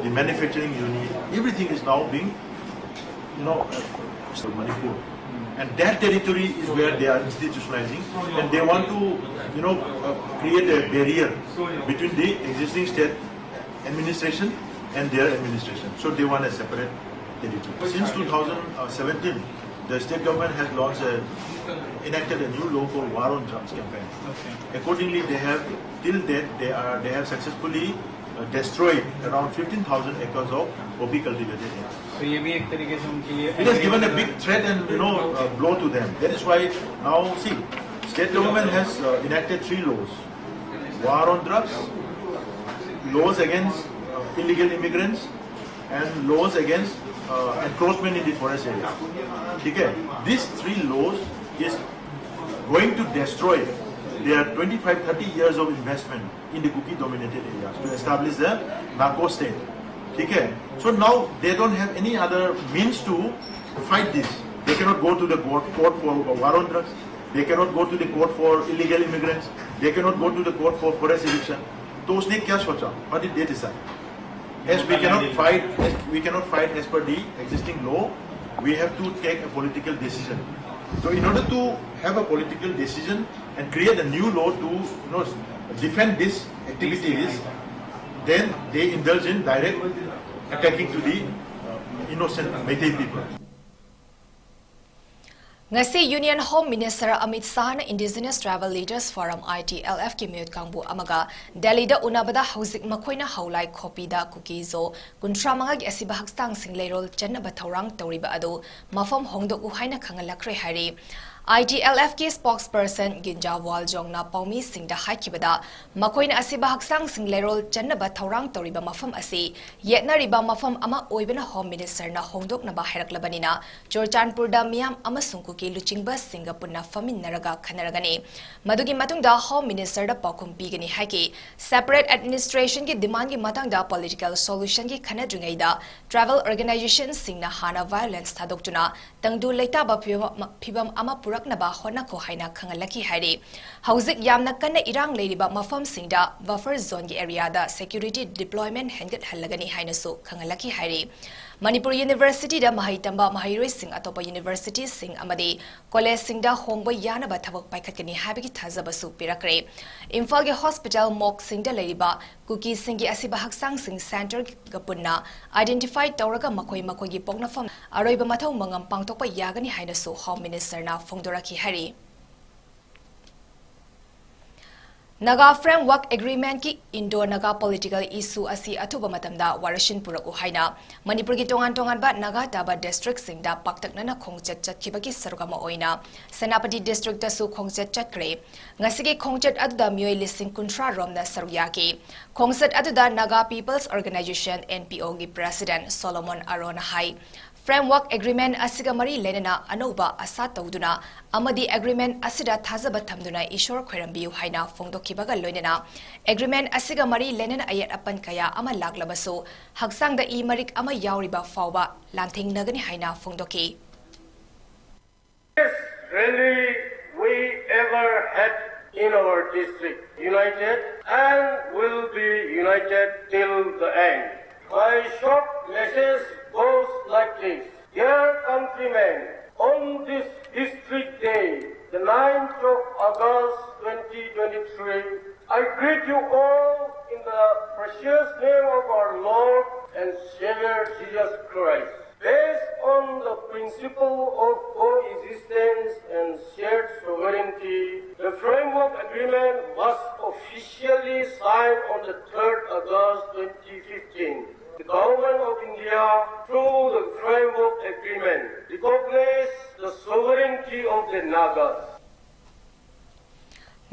the manufacturing unit, everything is now being, you know, uh, so Manipur. And that territory is where they are institutionalizing, and they want to, you know, uh, create a barrier between the existing state administration and their administration. So they want a separate territory. Since two thousand seventeen, the state government has launched a, enacted a new law called War on Drugs campaign. Okay. Accordingly, they have, till date, they are they have successfully uh, destroyed around fifteen thousand acres of poppy cultivated area. तो ये भी एक तरीके से उनके लिए It has given a big threat and, you know, uh, blow to them. That is why now, see, state government has uh, enacted three laws: war on drugs, laws against uh, illegal immigrants, and laws against uh, encroachment in the forest area. Okay, these three laws is going to destroy their twenty-five, thirty years of investment in the Kuki dominated areas to establish a narco state. Okay, so now they don't have any other means to fight this. They cannot go to the court, court for war on drugs. They cannot go to the court for illegal immigrants. They cannot go to the court for forest eviction. तो उसने क्या सोचा? What did they decide? As we cannot fight, as we cannot fight as per the existing law, we have to take a political decision. So in order to have a political decision and create a new law to, you know, defend these activities, then they indulge in direct attacking to the uh, innocent Meitei people. ꯉꯁꯤ Union Home Minister Amit Shahꯅ Indigenous Tribal Leaders Forum, I T L F ꯀꯤ ꯃꯤꯍꯨꯠ ꯀꯥꯡꯕꯨ ꯑꯃꯒ ꯗꯦꯜꯂꯤꯗ ꯎꯅꯕꯗ ꯍꯧꯖꯤꯛ ꯃꯈꯣꯏꯅ ꯍꯧꯂꯥꯏ ꯈꯣꯄꯤꯗ ꯀꯨꯀꯤ ꯖꯣ ꯀꯨꯟꯊ꯭ꯔꯥ ꯃꯉꯥꯒꯤ ꯑꯁꯤꯕ ꯍꯛꯆꯥꯡꯁꯤꯡ ꯂꯩꯔꯣꯜ ꯆꯟꯅꯕ ꯊꯧꯔꯥꯡ ꯇꯧꯔꯤꯕ ꯑꯗꯨ ꯃꯐꯝ ꯍꯣꯡꯗꯣꯛꯎ ꯍꯥꯏꯅ ꯈꯪꯍꯜꯂꯛꯈ꯭ꯔꯦ ꯍꯥꯏꯔꯤ꯫ I T L F ꯀꯤ spokesperson ꯒꯤꯟꯖꯥ ꯋꯥꯜꯖꯣꯡꯅ ꯄꯥꯎꯃꯤꯁꯤꯡꯗ ꯍꯥꯏꯈꯤꯕꯗ, ꯃꯈꯣꯏꯅ ꯑꯁꯤꯕ ꯍꯛꯆꯥꯡꯁꯤꯡ ꯂꯩꯔꯣꯜ ꯆꯟꯅꯕ ꯊꯧꯔꯥꯡ ꯇꯧꯔꯤꯕ ꯃꯐꯝ ꯑꯁꯤ ꯌꯦꯠꯅꯔꯤꯕ ꯃꯐꯝ ꯑꯃ ꯑꯣꯏꯕꯅ Home Ministerꯅ ꯍꯣꯡꯗꯣꯛꯅꯕ ꯍꯥꯏꯔꯛꯂꯕꯅꯤꯅ, ꯆꯨꯔꯆꯥꯟꯄꯨꯔꯗ ꯃꯤꯌꯥꯝ ꯑꯃꯁꯨꯡ ꯀꯨꯀꯤ ꯂꯨꯆꯤꯡꯕꯁꯤꯡꯒ ꯄꯨꯟꯅ ꯐꯝꯃꯤꯟꯅꯔꯒ ꯈꯟꯅꯔꯒꯅꯤ꯫ ꯃꯗꯨꯒꯤ ꯃꯇꯨꯡꯗ Home Ministerꯗ ꯄꯥꯎꯈꯨꯝ ꯄꯤꯒꯅꯤ ꯍꯥꯏꯈꯤ꯫ Separate administrationꯒꯤ demandꯒꯤ ꯃꯇꯥꯡꯗ political solutionꯒꯤ ꯈꯟꯅꯗ꯭ꯔꯤꯉꯩꯗ tribal organizationꯁꯤꯡꯅ ꯍꯥꯟꯅ violence ꯊꯥꯗꯣꯛꯇꯨꯅ ꯇꯪꯗꯨ ꯂꯩꯇꯥꯕ ꯐꯤꯕꯝ ꯑꯃ, ꯐꯤꯕꯝ ꯑꯃ ꯄꯨꯔꯛꯅꯕ ꯍꯣꯠꯅꯈꯣ ꯍꯥꯏꯅ ꯈꯪꯍꯜꯂꯛꯈꯤ ꯍꯥꯏꯔꯤ꯫ ꯍꯧꯖꯤꯛ ꯌꯥꯝꯅ ꯀꯟꯅ ꯏꯔꯥꯡ ꯂꯩꯔꯤꯕ ꯃꯐꯝꯁꯤꯡꯗ buffer zoneꯒꯤ areaꯗ security deployment ꯍꯦꯟꯒꯠꯍꯜꯂꯒꯅꯤ ꯍꯥꯏꯅꯁꯨ ꯈꯪꯍꯜꯂꯛꯈꯤ ꯍꯥꯏꯔꯤ꯫ ꯃꯅꯤꯄꯨꯔ Universityꯗ ꯃꯍꯩ ꯇꯝꯕ ꯃꯍꯩꯔꯣꯏꯁꯤꯡ ꯑꯇꯣꯞꯄ universityꯁꯤꯡ ꯑꯃꯗꯤ collegeꯁꯤꯡꯗ ꯍꯣꯡꯕ ꯌꯥꯅꯕ ꯊꯕꯛ ꯄꯥꯏꯈꯠꯀꯅꯤ ꯍꯥꯏꯕꯒꯤ ꯊꯥꯖꯕꯁꯨ ꯄꯤꯔꯛꯈ꯭ꯔꯦ꯫ ꯏꯝꯐꯥꯜꯒꯤ hospital morgueꯁꯤꯡꯗ ꯂꯩꯔꯤꯕ ꯀꯨꯀꯤꯁꯤꯡꯒꯤ ꯑꯁꯤꯕ ꯍꯛꯆꯥꯡꯁꯤꯡ centreꯒ ꯄꯨꯟꯅ identify ꯇꯧꯔꯒ ꯃꯈꯣꯏ ꯃꯈꯣꯏꯒꯤ ꯄꯣꯛꯅꯐꯝ ꯑꯔꯣꯏꯕ ꯃꯊꯧ ꯃꯉꯝ ꯄꯥꯡꯊꯣꯛꯄ ꯌꯥꯒꯅꯤ ꯍꯥꯏꯅꯁꯨ Home Ministerꯅ ꯐꯣꯡꯗꯣꯔꯛꯈꯤ ꯍꯥꯏꯔꯤ꯫ Naga Framework Agreementꯀꯤ Indo-Naga political issue ꯑꯁꯤ ꯑꯊꯨꯕ ꯃꯇꯝꯗ ꯋꯥꯔꯣꯏꯁꯤꯟ ꯄꯨꯔꯛꯎ ꯍꯥꯏꯅ ꯃꯅꯤꯄꯨꯔꯒꯤ ꯇꯣꯉꯥꯟ ꯇꯣꯉꯥꯟꯕ ꯅꯥꯒꯥ ꯇꯥꯕ districtꯁꯤꯡꯗ ꯄꯥꯛꯇꯛꯅꯅ ꯈꯣꯡꯆꯠ ꯆꯠꯈꯤꯕꯒꯤ ꯁꯔꯨꯛ ꯑꯃ ꯑꯣꯏꯅ ꯁꯦꯅꯥꯄꯇꯤ districtꯇꯁꯨ ꯈꯣꯡꯆꯠ ꯆꯠꯈ꯭ꯔꯦ꯫ ꯉꯁꯤꯒꯤ ꯈꯣꯡꯆꯠ ꯑꯗꯨꯗ ꯃꯤꯑꯣꯏ ꯂꯤꯁꯤꯡ ꯀꯨꯟꯊ꯭ꯔꯥ ꯔꯣꯝꯅ ꯁꯔꯨꯛ ꯌꯥꯈꯤ꯫ ꯈꯣꯡꯆꯠ ꯑꯗꯨꯗ Naga People's Organisation, NPOꯒꯤ president Solomon Arohna ꯍꯥꯏ, Framework Agreement ꯑꯁꯤꯒ ꯃꯔꯤ ꯂꯩꯅꯅ ꯑꯅꯧꯕ ꯑꯁꯥ ꯇꯧꯗꯨꯅ ꯑꯃꯗꯤ agreement ꯑꯁꯤꯗ ꯊꯥꯖꯕ ꯊꯝꯗꯨꯅ ꯏꯁꯣꯔ ꯈꯣꯏꯔꯝꯕꯤꯌꯨ ꯍꯥꯏꯅ ꯐꯣꯡꯗꯣꯛꯈꯤꯕꯒ ꯂꯣꯏꯅꯅ agreement ꯑꯁꯤꯒ ꯃꯔꯤ ꯂꯩꯅꯅ ꯑꯌꯦꯠ ꯑꯄꯟ ꯀꯌꯥ ꯑꯃ ꯂꯥꯛꯂꯕꯁꯨ ꯍꯛꯆꯥꯡꯗ ꯏ ꯃꯔꯤꯛ ꯑꯃ ꯌꯥꯎꯔꯤꯕ ꯐꯥꯎꯕ ꯂꯥꯟꯊꯦꯡꯅꯒꯅꯤ ꯍꯥꯏꯅ ꯐꯣꯡꯗꯣꯛꯈꯤ꯫ Rally we ever had in our district, united and will be united till the end. My short message goes like this. Dear countrymen, on this historic day, the ninth of August twenty twenty-three, I greet you all in the precious name of our Lord and Savior Jesus Christ. Based on the principle of coexistence, Officially signed on the third August twenty fifteen. The Government of India, through the Framework Agreement, recognized the sovereignty of the Nagas.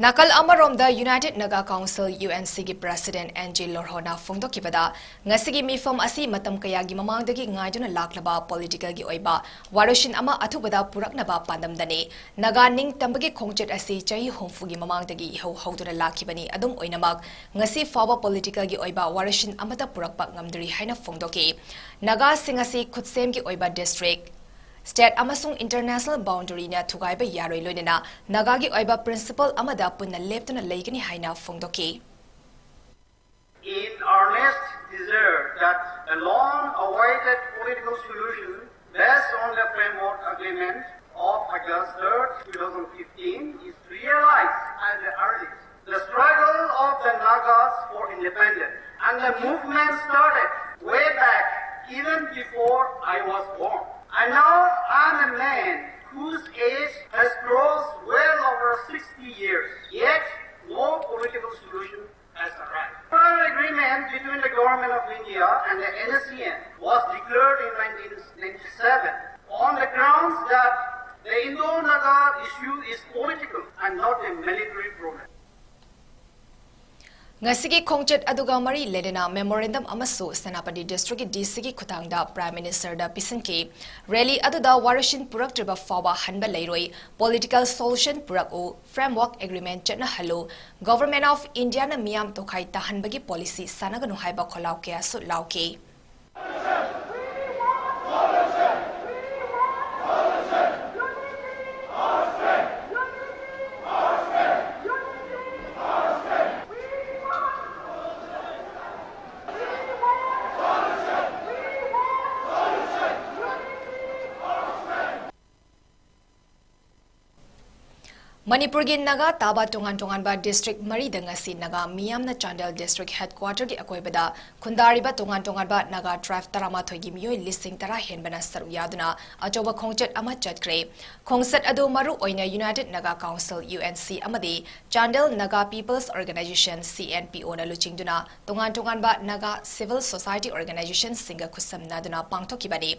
ꯅꯥꯀꯜ ꯑꯃꯔꯣꯝꯗ, United Naga Council, UNC ꯒꯤ President N J ꯂꯣꯔꯍꯣꯅ ꯐꯣꯡꯗꯣꯛꯈꯤꯕꯗ, ꯉꯁꯤꯒꯤ ꯃꯤꯐꯝ ꯑꯁꯤ ꯃꯇꯝ ꯀꯌꯥꯒꯤ ꯃꯃꯥꯡꯗꯒꯤ ꯉꯥꯏꯗꯨꯅ ꯂꯥꯛꯂꯕ political ꯒꯤ ꯑꯣꯏꯕ ꯋꯥꯔꯣꯏꯁꯤꯟ ꯑꯃ ꯑꯊꯨꯕꯗ ꯄꯨꯔꯛꯅꯕ ꯄꯥꯟꯗꯝꯗꯅꯤ꯫ ꯅꯥꯒꯥ ꯅꯤꯡꯇꯝꯕꯒꯤ ꯈꯣꯡꯆꯠ ꯑꯁꯤ ꯆꯍꯤ ꯍꯨꯝꯐꯨꯒꯤ ꯃꯃꯥꯡꯗꯒꯤ ꯏꯍꯧ ꯍꯧꯗꯨꯅ ꯂꯥꯛꯈꯤꯕꯅꯤ꯫ ꯑꯗꯨꯝ ꯑꯣꯏꯅꯃꯛ, ꯉꯁꯤ ꯐꯥꯎꯕ political ꯒꯤ ꯑꯣꯏꯕ ꯋꯥꯔꯣꯏꯁꯤꯟ ꯑꯃꯠꯇ ꯄꯨꯔꯛꯄ ꯉꯝꯗ꯭ꯔꯤ ꯍꯥꯏꯅ ꯐꯣꯡꯗꯣꯛꯈꯤ꯫ ꯅꯥꯒꯥꯁꯤꯡ ꯑꯁꯤ ꯈꯨꯠꯁꯦꯝꯒꯤ ꯑꯣꯏꯕ district, state ꯑꯃꯁꯨꯡ international boundary ꯅ ꯊꯨꯒꯥꯏꯕ ꯌꯥꯔꯣꯏ, ꯂꯣꯏꯅꯅ ꯅꯥꯒꯥꯒꯤ ꯑꯣꯏꯕ principle ꯑꯃꯗ ꯄꯨꯟꯅ ꯂꯦꯞꯇꯨꯅ ꯂꯩꯒꯅꯤ ꯍꯥꯏꯅ ꯐꯣꯡꯗꯣꯛꯈꯤ꯫ In earnest desire that a long-awaited political solution based on the Framework Agreement of August third, two thousand fifteen is realized at the earliest. The struggle of the Nagas for independence and the movement started way back, even before I was born. And now I'm a man whose age has crossed well over sixty years, yet no political solution has arrived. An agreement between the Government of India and the N S C N was declared in nineteen ninety-seven on the grounds that the Indo-Naga issue is political and not a military problem. ꯉꯁꯤꯒꯤ ꯈꯣꯡꯆꯠ ꯑꯗꯨꯒ ꯃꯔꯤ ꯂꯩꯅꯅ memorandum ꯑꯃꯁꯨ Senapati district ꯀꯤ D C ꯒꯤ ꯈꯨꯠꯊꯥꯡꯗ Prime Minister ꯗ ꯄꯤꯁꯤꯟꯈꯤ꯫ Rally ꯑꯗꯨꯗ ꯋꯥꯔꯣꯏꯁꯤꯟ ꯄꯨꯔꯛꯇ꯭ꯔꯤꯕ ꯐꯥꯎꯕ ꯍꯟꯕ ꯂꯩꯔꯣꯏ, political solution ꯄꯨꯔꯛꯎ, Framework Agreement ꯆꯠꯅꯍꯜꯂꯨ, Government of India ꯅ ꯃꯤꯌꯥꯝ ꯇꯣꯈꯥꯏ ꯇꯥꯍꯟꯕꯒꯤ policy ꯁꯥꯟꯅꯒꯅꯨ ꯍꯥꯏꯕ ꯈꯣꯜꯂꯥꯎ ꯀꯌꯥꯁꯨ ꯂꯥꯎꯈꯤ꯫ ꯃꯅꯤꯄꯨꯔꯒꯤ ꯅꯥꯒꯥ ꯇꯥꯕ ꯇꯣꯉꯥꯟ ꯇꯣꯉꯥꯟꯕ district ꯃꯔꯤꯗ ꯉꯁꯤ ꯅꯥꯒꯥ ꯃꯤꯌꯥꯝꯅ ꯆꯥꯟꯗꯦꯜ district headquarterꯒꯤ ꯑꯀꯣꯏꯕꯗ ꯈꯨꯟꯗꯥꯔꯤꯕ ꯇꯣꯉꯥꯟ ꯇꯣꯉꯥꯟꯕ ꯅꯥꯒꯥ tribe ꯇꯔꯥꯃꯥꯊꯣꯏꯒꯤ ꯃꯤꯑꯣꯏ ꯂꯤꯁꯤꯡ ꯇꯔꯥ ꯍꯦꯟꯕꯅ ꯁꯔꯨꯛ ꯌꯥꯗꯨꯅ ꯑꯆꯧꯕ ꯈꯣꯡꯆꯠ ꯑꯃ ꯆꯠꯈ꯭ꯔꯦ꯫ ꯈꯣꯡꯆꯠ ꯑꯗꯨ ꯃꯔꯨ ꯑꯣꯏꯅ United Naga Council, UNC, ꯑꯃꯗꯤ Chandel Naga People's Organization, CNPOꯅ ꯂꯨꯆꯤꯡꯗꯨꯅ ꯇꯣꯉꯥꯟ ꯇꯣꯉꯥꯟꯕ ꯅꯥꯒꯥ civil society organizationꯁꯤꯡꯒ ꯈꯨꯠꯁꯝꯅꯗꯨꯅ ꯄꯥꯡꯊꯣꯛꯈꯤꯕꯅꯤ꯫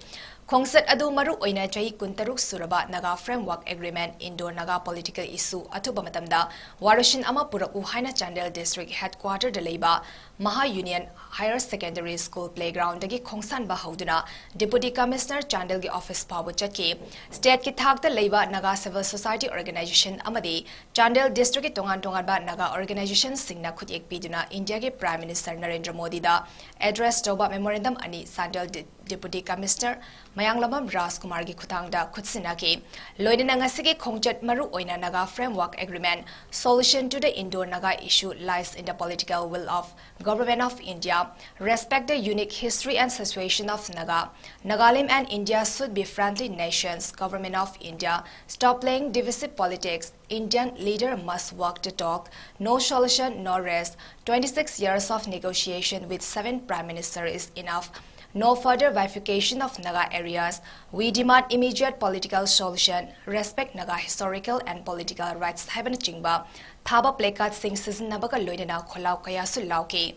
ꯈꯣꯡꯆꯠ ꯑꯗꯨ ꯃꯔꯨ ꯑꯣꯏꯅ ꯆꯍꯤ ꯀꯨꯟꯇꯔꯨꯛ ꯁꯨꯔꯕ Naga Framework Agreement, Indo-Naga political issue, ꯑꯊꯨꯕ ꯃꯇꯝꯗ ꯋꯥꯔꯣꯏꯁꯤꯟ ꯑꯃ ꯄꯨꯔꯛꯎ ꯍꯥꯏꯅ ꯆꯥꯟꯗꯦꯜ district headquarterꯗ ꯂꯩꯕ Maha Union Higher Secondary School playgroundꯗꯒꯤ ꯈꯣꯡꯁꯥꯟꯕ ꯍꯧꯗꯨꯅ Deputy Commissioner ꯆꯥꯟꯗꯦꯜꯒꯤ office ꯐꯥꯎꯕ ꯆꯠꯈꯤ꯫ Stateꯀꯤ ꯊꯥꯛꯇ ꯂꯩꯕ Naga civil society organization ꯑꯃꯗꯤ ꯆꯥꯟꯗꯦꯜ districtꯀꯤ ꯇꯣꯉꯥꯟ ꯇꯣꯉꯥꯟꯕ Naga organizationꯁꯤꯡꯅ ꯈꯨꯠꯌꯦꯛ ꯄꯤꯗꯨꯅ ꯏꯟꯗꯤꯌꯥꯒꯤ Prime Minister ꯅꯔꯦꯟꯗ꯭ꯔ ꯃꯣꯗꯤꯗ address ꯇꯧꯕ memorandum ꯑꯅꯤ ꯆꯥꯟꯗꯦꯜ ꯗꯤ-, Deputy Commissioner ꯃꯌꯥꯡꯂꯝꯕꯝ ꯔꯥꯖꯀꯨꯃꯥꯔꯒꯤ ꯈꯨꯠꯊꯥꯡꯗ ꯈꯨꯠꯁꯤꯟꯅꯈꯤ꯫ ꯂꯣꯏꯅꯅ ꯉꯁꯤꯒꯤ ꯈꯣꯡꯆꯠ ꯃꯔꯨ ꯑꯣꯏꯅ Naga Framework Agreement, solution to the Indo-Naga issue lies in the political will of Government of India, respect the unique history and situation of Naga, Nagalim and India should be friendly nations, Government of India, stop playing divisive politics, Indian leader must walk the talk, no solution, no rest, twenty-six years of negotiation with seven Prime Minister is enough. No further bifurcation of Naga areas. We demand immediate political solution, respect Naga historical and political rights ꯍꯥꯏꯕꯅꯆꯤꯡꯕ ꯊꯥꯕ placardsꯁꯤꯡ ꯁꯤꯖꯤꯟꯅꯕꯒ ꯂꯣꯏꯅꯅ ꯈꯣꯜꯂꯥꯎ ꯀꯌꯥꯁꯨ ꯂꯥꯎꯈꯤ꯫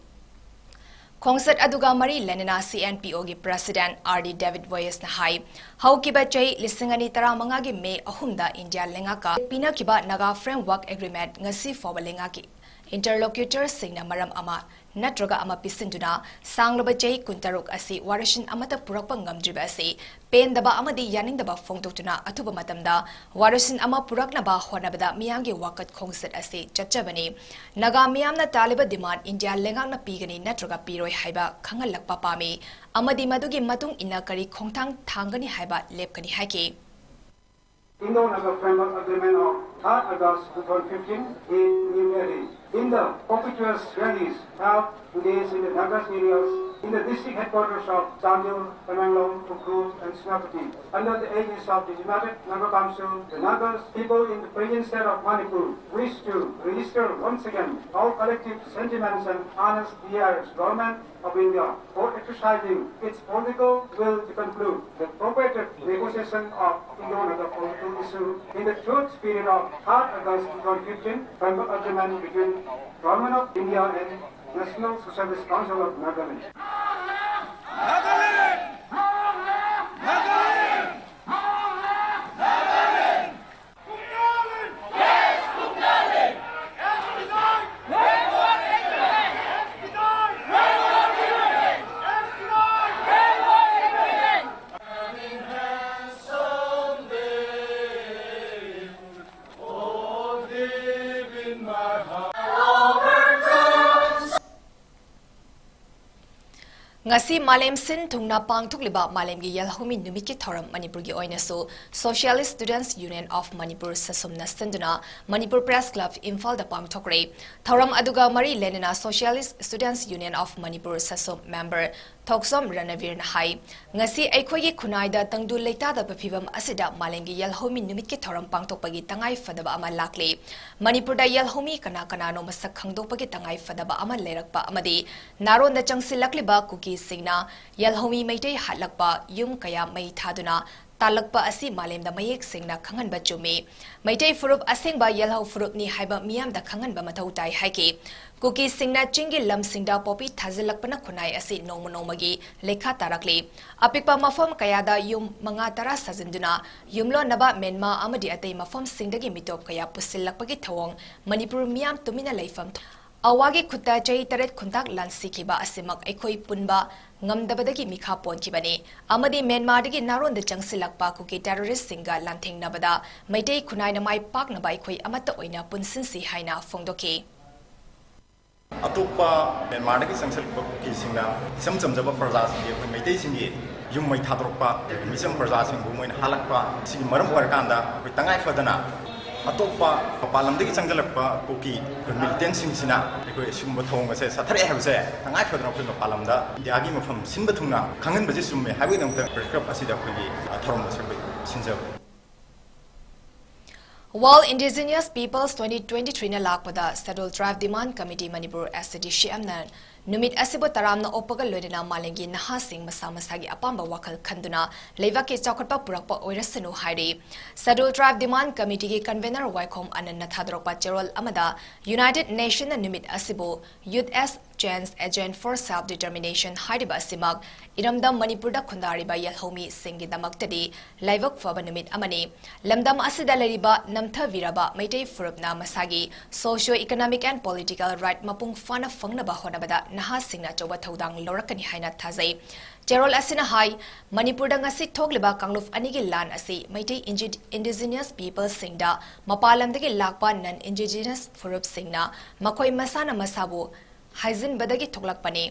ꯈꯣꯡꯆꯠ ꯑꯗꯨꯒ ꯃꯔꯤ ꯂꯩꯅꯅ CNPOꯒꯤ President R D David Voisꯅ ꯍꯥꯏ, ꯍꯧꯈꯤꯕ ꯆꯍꯤ ꯂꯤꯁꯤꯡ ꯑꯅꯤ ꯇꯔꯥꯃꯉꯥꯒꯤ May ꯑꯍꯨꯝꯗ ꯏꯟꯗꯤꯌꯥ ꯂꯩꯉꯥꯛꯀ ꯄꯤꯅꯈꯤꯕ Naga Framework Agreement ꯉꯁꯤ ꯐꯥꯎꯕ ꯂꯩꯉꯥꯛꯀꯤ interlocutorꯁꯤꯡꯅ ꯃꯔꯝ ꯑꯃ ꯅꯠꯇ꯭ꯔꯒ ꯑꯃ ꯄꯤꯁꯤꯟꯗꯨꯅ ꯁꯥꯡꯂꯕ ꯆꯍꯤ ꯀꯨꯟꯇꯔꯨꯛ ꯑꯁꯤ ꯋꯥꯔꯣꯏꯁꯤꯟ ꯑꯃꯠꯇ ꯄꯨꯔꯛꯄ ꯉꯝꯗ꯭ꯔꯤꯕ ꯑꯁꯤ ꯄꯦꯟꯗꯕ ꯑꯃꯗꯤ ꯌꯥꯅꯤꯡꯗꯕ ꯐꯣꯡꯗꯣꯛꯇꯨꯅ ꯑꯊꯨꯕ ꯃꯇꯝꯗ ꯋꯥꯔꯣꯏꯁꯤꯟ ꯑꯃ ꯄꯨꯔꯛꯅꯕ ꯍꯣꯠꯅꯕꯗ ꯃꯤꯌꯥꯝꯒꯤ ꯋꯥꯀꯠ ꯈꯣꯡꯆꯠ ꯑꯁꯤ ꯆꯠꯆꯕꯅꯤ꯫ ꯅꯥꯒꯥ ꯃꯤꯌꯥꯝꯅ ꯇꯥꯜꯂꯤꯕ demand ꯏꯟꯗꯤꯌꯥ ꯂꯩꯉꯥꯛꯅ ꯄꯤꯒꯅꯤ ꯅꯠꯇ꯭ꯔꯒ ꯄꯤꯔꯣꯏ ꯍꯥꯏꯕ ꯈꯪꯍꯜꯂꯛꯄ ꯄꯥꯝꯃꯤ ꯑꯃꯗꯤ ꯃꯗꯨꯒꯤ ꯃꯇꯨꯡ ꯏꯟꯅ ꯀꯔꯤ ꯈꯣꯡꯊꯥꯡ ꯊꯥꯡꯒꯅꯤ ꯍꯥꯏꯕ ꯂꯦꯞꯀꯅꯤ ꯍꯥꯏꯈꯤ꯫ Indo-Naga Framework Agreement of third August two thousand fifteen in New Delhi. In the ubiquitous rallies held two days in the Nagas areas, in the district headquarters of Chandel, Tamenglong, Ukhrul, and Senapati, under the aegis of the United Naga Council, the Nagas people in the present state of Manipur wish to register once again our collective sentiments and honest desires government of India for exercising its political will to conclude the protracted negotiation of Indo-Naga political issue in the true spirit of third August two thousand fifteen Framework Agreement between Government of India and National Socialist Council of Nagaland. ꯉꯁꯤ ꯃꯥꯂꯦꯝ ꯁꯤꯟ ꯊꯨꯡꯅ ꯄꯥꯡꯊꯣꯛꯂꯤꯕ ꯃꯥꯂꯦꯝꯒꯤ ꯌꯦꯜꯍꯧꯃꯤ ꯅꯨꯃꯤꯠꯀꯤ ꯊꯧꯔꯝ ꯃꯅꯤꯄꯨꯔꯒꯤ ꯑꯣꯏꯅꯁꯨ Socialist Students Union of Manipur, ꯁꯁꯨꯝꯅ ꯁꯤꯟꯗꯨꯅ ꯃꯅꯤꯄꯨꯔ Press Club ꯏꯝꯐꯥꯜꯗ ꯄꯥꯡꯊꯣꯛꯈ꯭ꯔꯦ꯫ ꯊꯧꯔꯝ ꯑꯗꯨꯒ ꯃꯔꯤ ꯂꯩꯅꯅ Socialist Students Union of Manipur, ꯁꯁꯨꯝ member ꯊꯣꯛꯆꯣꯝ ꯔꯅꯕꯤꯔꯅ ꯍꯥꯏ, ꯉꯁꯤ ꯑꯩꯈꯣꯏꯒꯤ ꯈꯨꯟꯅꯥꯏꯗ ꯇꯪꯗꯨ ꯂꯩꯇꯥꯗꯕ ꯐꯤꯚꯝ ꯑꯁꯤꯗ ꯃꯥꯂꯦꯝꯒꯤ ꯌꯦꯜꯍꯧꯃꯤ ꯅꯨꯃꯤꯠꯀꯤ ꯊꯧꯔꯝ ꯄꯥꯡꯊꯣꯛꯄꯒꯤ ꯇꯉꯥꯏ ꯐꯗꯕ ꯑꯃ ꯂꯥꯛꯂꯤ꯫ ꯃꯅꯤꯄꯨꯔꯗ ꯌꯦꯜꯍꯧꯃꯤ ꯀꯅꯥ ꯀꯅꯥꯅꯣ ꯃꯁꯛ ꯈꯪꯗꯣꯛꯄꯒꯤ ꯇꯉꯥꯏ ꯐꯗꯕ ꯑꯃ ꯂꯩꯔꯛꯄ ꯑꯃꯗꯤ ꯅꯥꯔꯣꯟꯗ ꯆꯪꯁꯤꯜꯂꯛꯂꯤꯕ ꯀꯨꯀꯤꯁꯤꯡꯅ ꯌꯦꯜꯍꯧꯃꯤ ꯃꯩꯇꯩ ꯍꯥꯠꯂꯛꯄ, ꯌꯨꯝ ꯀꯌꯥ ꯃꯩ ꯊꯥꯗꯨꯅ ꯇꯥꯜꯂꯛꯄ ꯑꯁꯤ ꯃꯥꯂꯦꯝꯗ ꯃꯌꯦꯛ ꯁꯦꯡꯅ ꯈꯪꯍꯟꯕ ꯆꯨꯝꯃꯤ꯫ ꯃꯩꯇꯩ ꯐꯨꯔꯨꯞ ꯑꯁꯦꯡꯕ ꯌꯦꯜꯍꯧ ꯐꯨꯔꯨꯞꯅꯤ ꯍꯥꯏꯕ ꯃꯤꯌꯥꯝꯗ ꯈꯪꯍꯟꯕ ꯃꯊꯧ ꯇꯥꯏ ꯍꯥꯏꯈꯤ꯫ ꯀꯨꯀꯤꯁꯤꯡꯅ ꯆꯤꯡꯒꯤ ꯂꯝꯁꯤꯡꯗ ꯄꯣꯄꯤ ꯊꯥꯖꯤꯜꯂꯛꯄꯅ ꯈꯨꯟꯅꯥꯏ ꯑꯁꯤ ꯅꯣꯡꯃ ꯅꯣꯡꯃꯒꯤ ꯂꯩꯈꯥ ꯇꯥꯔꯛꯂꯤ꯫ ꯑꯄꯤꯛꯄ ꯃꯐꯝ ꯀꯌꯥꯗ ꯌꯨꯝ ꯃꯉꯥ ꯇꯔꯥ ꯁꯥꯖꯤꯟꯗꯨꯅ ꯌꯨꯝꯂꯣꯟꯅꯕ ꯃꯦꯟꯃꯥ ꯑꯃꯗꯤ ꯑꯇꯩ ꯃꯐꯝꯁꯤꯡꯗꯒꯤ ꯃꯤꯇꯣꯞ ꯀꯌꯥ ꯄꯨꯁꯤꯜꯂꯛꯄꯒꯤ ꯊꯧꯑꯣꯡ ꯃꯅꯤꯄꯨꯔ ꯃꯤꯌꯥꯝ ꯇꯨꯃꯤꯟꯅ ꯂꯩꯐꯝ ꯑꯋꯥꯒꯤ ꯈꯨꯠꯇ ꯆꯍꯤ ꯇꯔꯦꯠ ꯈꯨꯟꯇꯥꯛ ꯂꯥꯟꯁꯤꯈꯤꯕ ꯑꯁꯤꯃꯛ ꯑꯩꯈꯣꯏ ꯄꯨꯟꯕ ꯉꯝꯗꯕꯗꯒꯤ ꯃꯤꯈꯥ ꯄꯣꯟꯈꯤꯕꯅꯤ ꯑꯃꯗꯤ ꯃꯦꯟꯃꯥꯔꯗꯒꯤ ꯅꯥꯔꯣꯟꯗ ꯆꯪꯁꯤꯜꯂꯛꯄ ꯀꯨꯀꯤ terroristꯁꯤꯡꯒ ꯂꯥꯟꯊꯦꯡꯅꯕꯗ ꯃꯩꯇꯩ ꯈꯨꯟꯅꯥꯏꯅ ꯃꯥꯏ ꯄꯥꯛꯅꯕ ꯑꯩꯈꯣꯏ ꯑꯃꯠꯇ ꯑꯣꯏꯅ ꯄꯨꯟꯁꯤꯟꯁꯤ ꯍꯥꯏꯅ ꯐꯣꯡꯗꯣꯛꯈꯤ꯫ ꯑꯇꯣꯞꯄ ꯃꯦꯟꯃꯥꯔꯗꯒꯤ ꯆꯪꯁꯤꯜꯂꯛꯄ ꯀꯨꯀꯤꯁꯤꯡꯅ ꯏꯆꯝ ꯆꯝꯖꯕ ꯄ꯭ꯔꯖꯥꯁꯤꯡꯒꯤ, ꯑꯩꯈꯣꯏ ꯃꯩꯇꯩꯁꯤꯡꯒꯤ ꯌꯨꯝ ꯃꯩ ꯊꯥꯗꯣꯔꯛꯄ, ꯑꯗꯒꯤ ꯃꯤꯆꯝ ꯄ꯭ꯔꯖꯥꯁꯤꯡꯕꯨ ꯃꯣꯏꯅ ꯍꯥꯠꯂꯛꯄ, ꯁꯤꯒꯤ ꯃꯔꯝ ꯑꯣꯏꯔꯀꯥꯟꯗ ꯑꯩꯈꯣꯏ ꯇꯉꯥꯏ ꯐꯗꯅ ꯑꯇꯣꯞꯄ ꯃꯄꯥꯟ ꯂꯝꯗꯒꯤ ꯆꯪꯁꯤꯜꯂꯛꯄ ꯀꯨꯀꯤ ꯑꯩꯈꯣꯏ ꯃꯤꯂꯤꯇꯦꯟꯁꯤꯡꯁꯤꯅ ꯑꯩꯈꯣꯏ ꯑꯁꯤꯒꯨꯝꯕ ꯊꯧꯑꯣꯡ ꯑꯁꯦ ꯆꯠꯊꯔꯛꯑꯦ ꯍꯥꯏꯕꯁꯦ ꯇꯉꯥꯏ ꯐꯗꯅ ꯑꯩꯈꯣꯏ ꯃꯄꯥꯟ ꯂꯝꯗ ꯏꯟꯗꯤꯌꯥꯒꯤ ꯃꯐꯝ ꯁꯤꯟꯕ ꯊꯨꯡꯅ ꯈꯪꯍꯟꯕꯁꯦ ꯆꯨꯝꯃꯦ ꯍꯥꯏꯕꯒꯤꯗꯃꯛꯇ Press Club ꯑꯁꯤꯗ ꯑꯩꯈꯣꯏꯒꯤ ꯊꯧꯔꯝ ꯑꯁꯤ ꯑꯩꯈꯣꯏ ꯁꯤꯟꯖꯕꯅꯤ꯫ World Indigenous Peoples twenty twenty-three ꯅ ꯂꯥꯛꯄꯗ Scheduled Tribe Demand Committee Manipur S C D C M ꯅ ꯅꯨꯃꯤꯠ ꯑꯁꯤꯕꯨ ꯇꯔꯥꯝꯅ ꯑꯣꯛꯄꯒ ꯂꯣꯏꯅꯅ ꯃꯥꯂꯦꯝꯒꯤ ꯅꯍꯥꯁꯤꯡ ꯃꯁꯥ ꯃꯁꯥꯒꯤ ꯑꯄꯥꯝꯕ ꯋꯥꯈꯜ ꯈꯟꯗꯨꯅ ꯂꯩꯕꯥꯛꯀꯤ ꯆꯥꯎꯈꯠꯄ ꯄꯨꯔꯛꯄ ꯑꯣꯏꯔꯁꯅꯨ ꯍꯥꯏꯔꯤ꯫ Scheduled Tribe Demand Committee ꯒꯤ convener ꯋꯥꯏꯈꯣꯝ ꯑꯅꯟꯅ ꯊꯥꯗꯣꯔꯛꯄ ꯆꯦꯔꯣꯜ ꯑꯃꯗ United Nation ꯅ ꯅꯨꯃꯤꯠ ꯑꯁꯤꯕꯨ Youth as Change Agent for Self Determination ꯍꯥꯏꯔꯤꯕ ꯑꯁꯤꯃꯛ ꯏꯔꯝꯗꯝ ꯃꯅꯤꯄꯨꯔꯗ ꯈꯨꯟꯗꯥꯔꯤꯕ ꯌꯦꯜꯍꯧꯃꯤꯁꯤꯡꯒꯤꯗꯃꯛꯇꯗꯤ ꯂꯥꯏꯕꯛ ꯐꯕ ꯅꯨꯃꯤꯠ ꯑꯃꯅꯤ꯫ ꯂꯝꯗꯝ ꯑꯁꯤꯗ ꯂꯩꯔꯤꯕ ꯅꯝꯊꯕꯤꯔꯕ ꯃꯩꯇꯩ ꯐꯨꯔꯨꯞꯅ ꯃꯁꯥꯒꯤ socio economic and political right ꯃꯄꯨꯡ ꯐꯥꯅ ꯐꯪꯅꯕ ꯍꯣꯠꯅꯕꯗ ꯅꯍꯥꯁꯤꯡꯅ ꯑꯆꯧꯕ ꯊꯧꯗꯥꯡ ꯂꯧꯔꯛꯀꯅꯤ ꯍꯥꯏꯅ ꯊꯥꯖꯩ꯫ ꯆꯦꯔꯣꯜ ꯑꯁꯤꯅ ꯍꯥꯏ, ꯃꯅꯤꯄꯨꯔꯗ ꯉꯁꯤ ꯊꯣꯛꯂꯤꯕ ꯀꯥꯡꯂꯨꯞ ꯑꯅꯤꯒꯤ ꯂꯥꯟ ꯑꯁꯤ ꯃꯩꯇꯩ ꯏꯟꯖꯤ-, Indigenous Peoples ꯁꯤꯡꯗ ꯃꯄꯥꯟ ꯂꯝꯗꯒꯤ ꯂꯥꯛꯄ non Indigenous ꯐꯨꯔꯨꯞꯁꯤꯡꯅ ꯃꯈꯣꯏ ꯃꯁꯥꯅ ꯃꯁꯥꯕꯨ ꯍꯥꯏꯖꯤꯟꯕꯗꯒꯤ ꯊꯣꯛꯂꯛꯄꯅꯤ꯫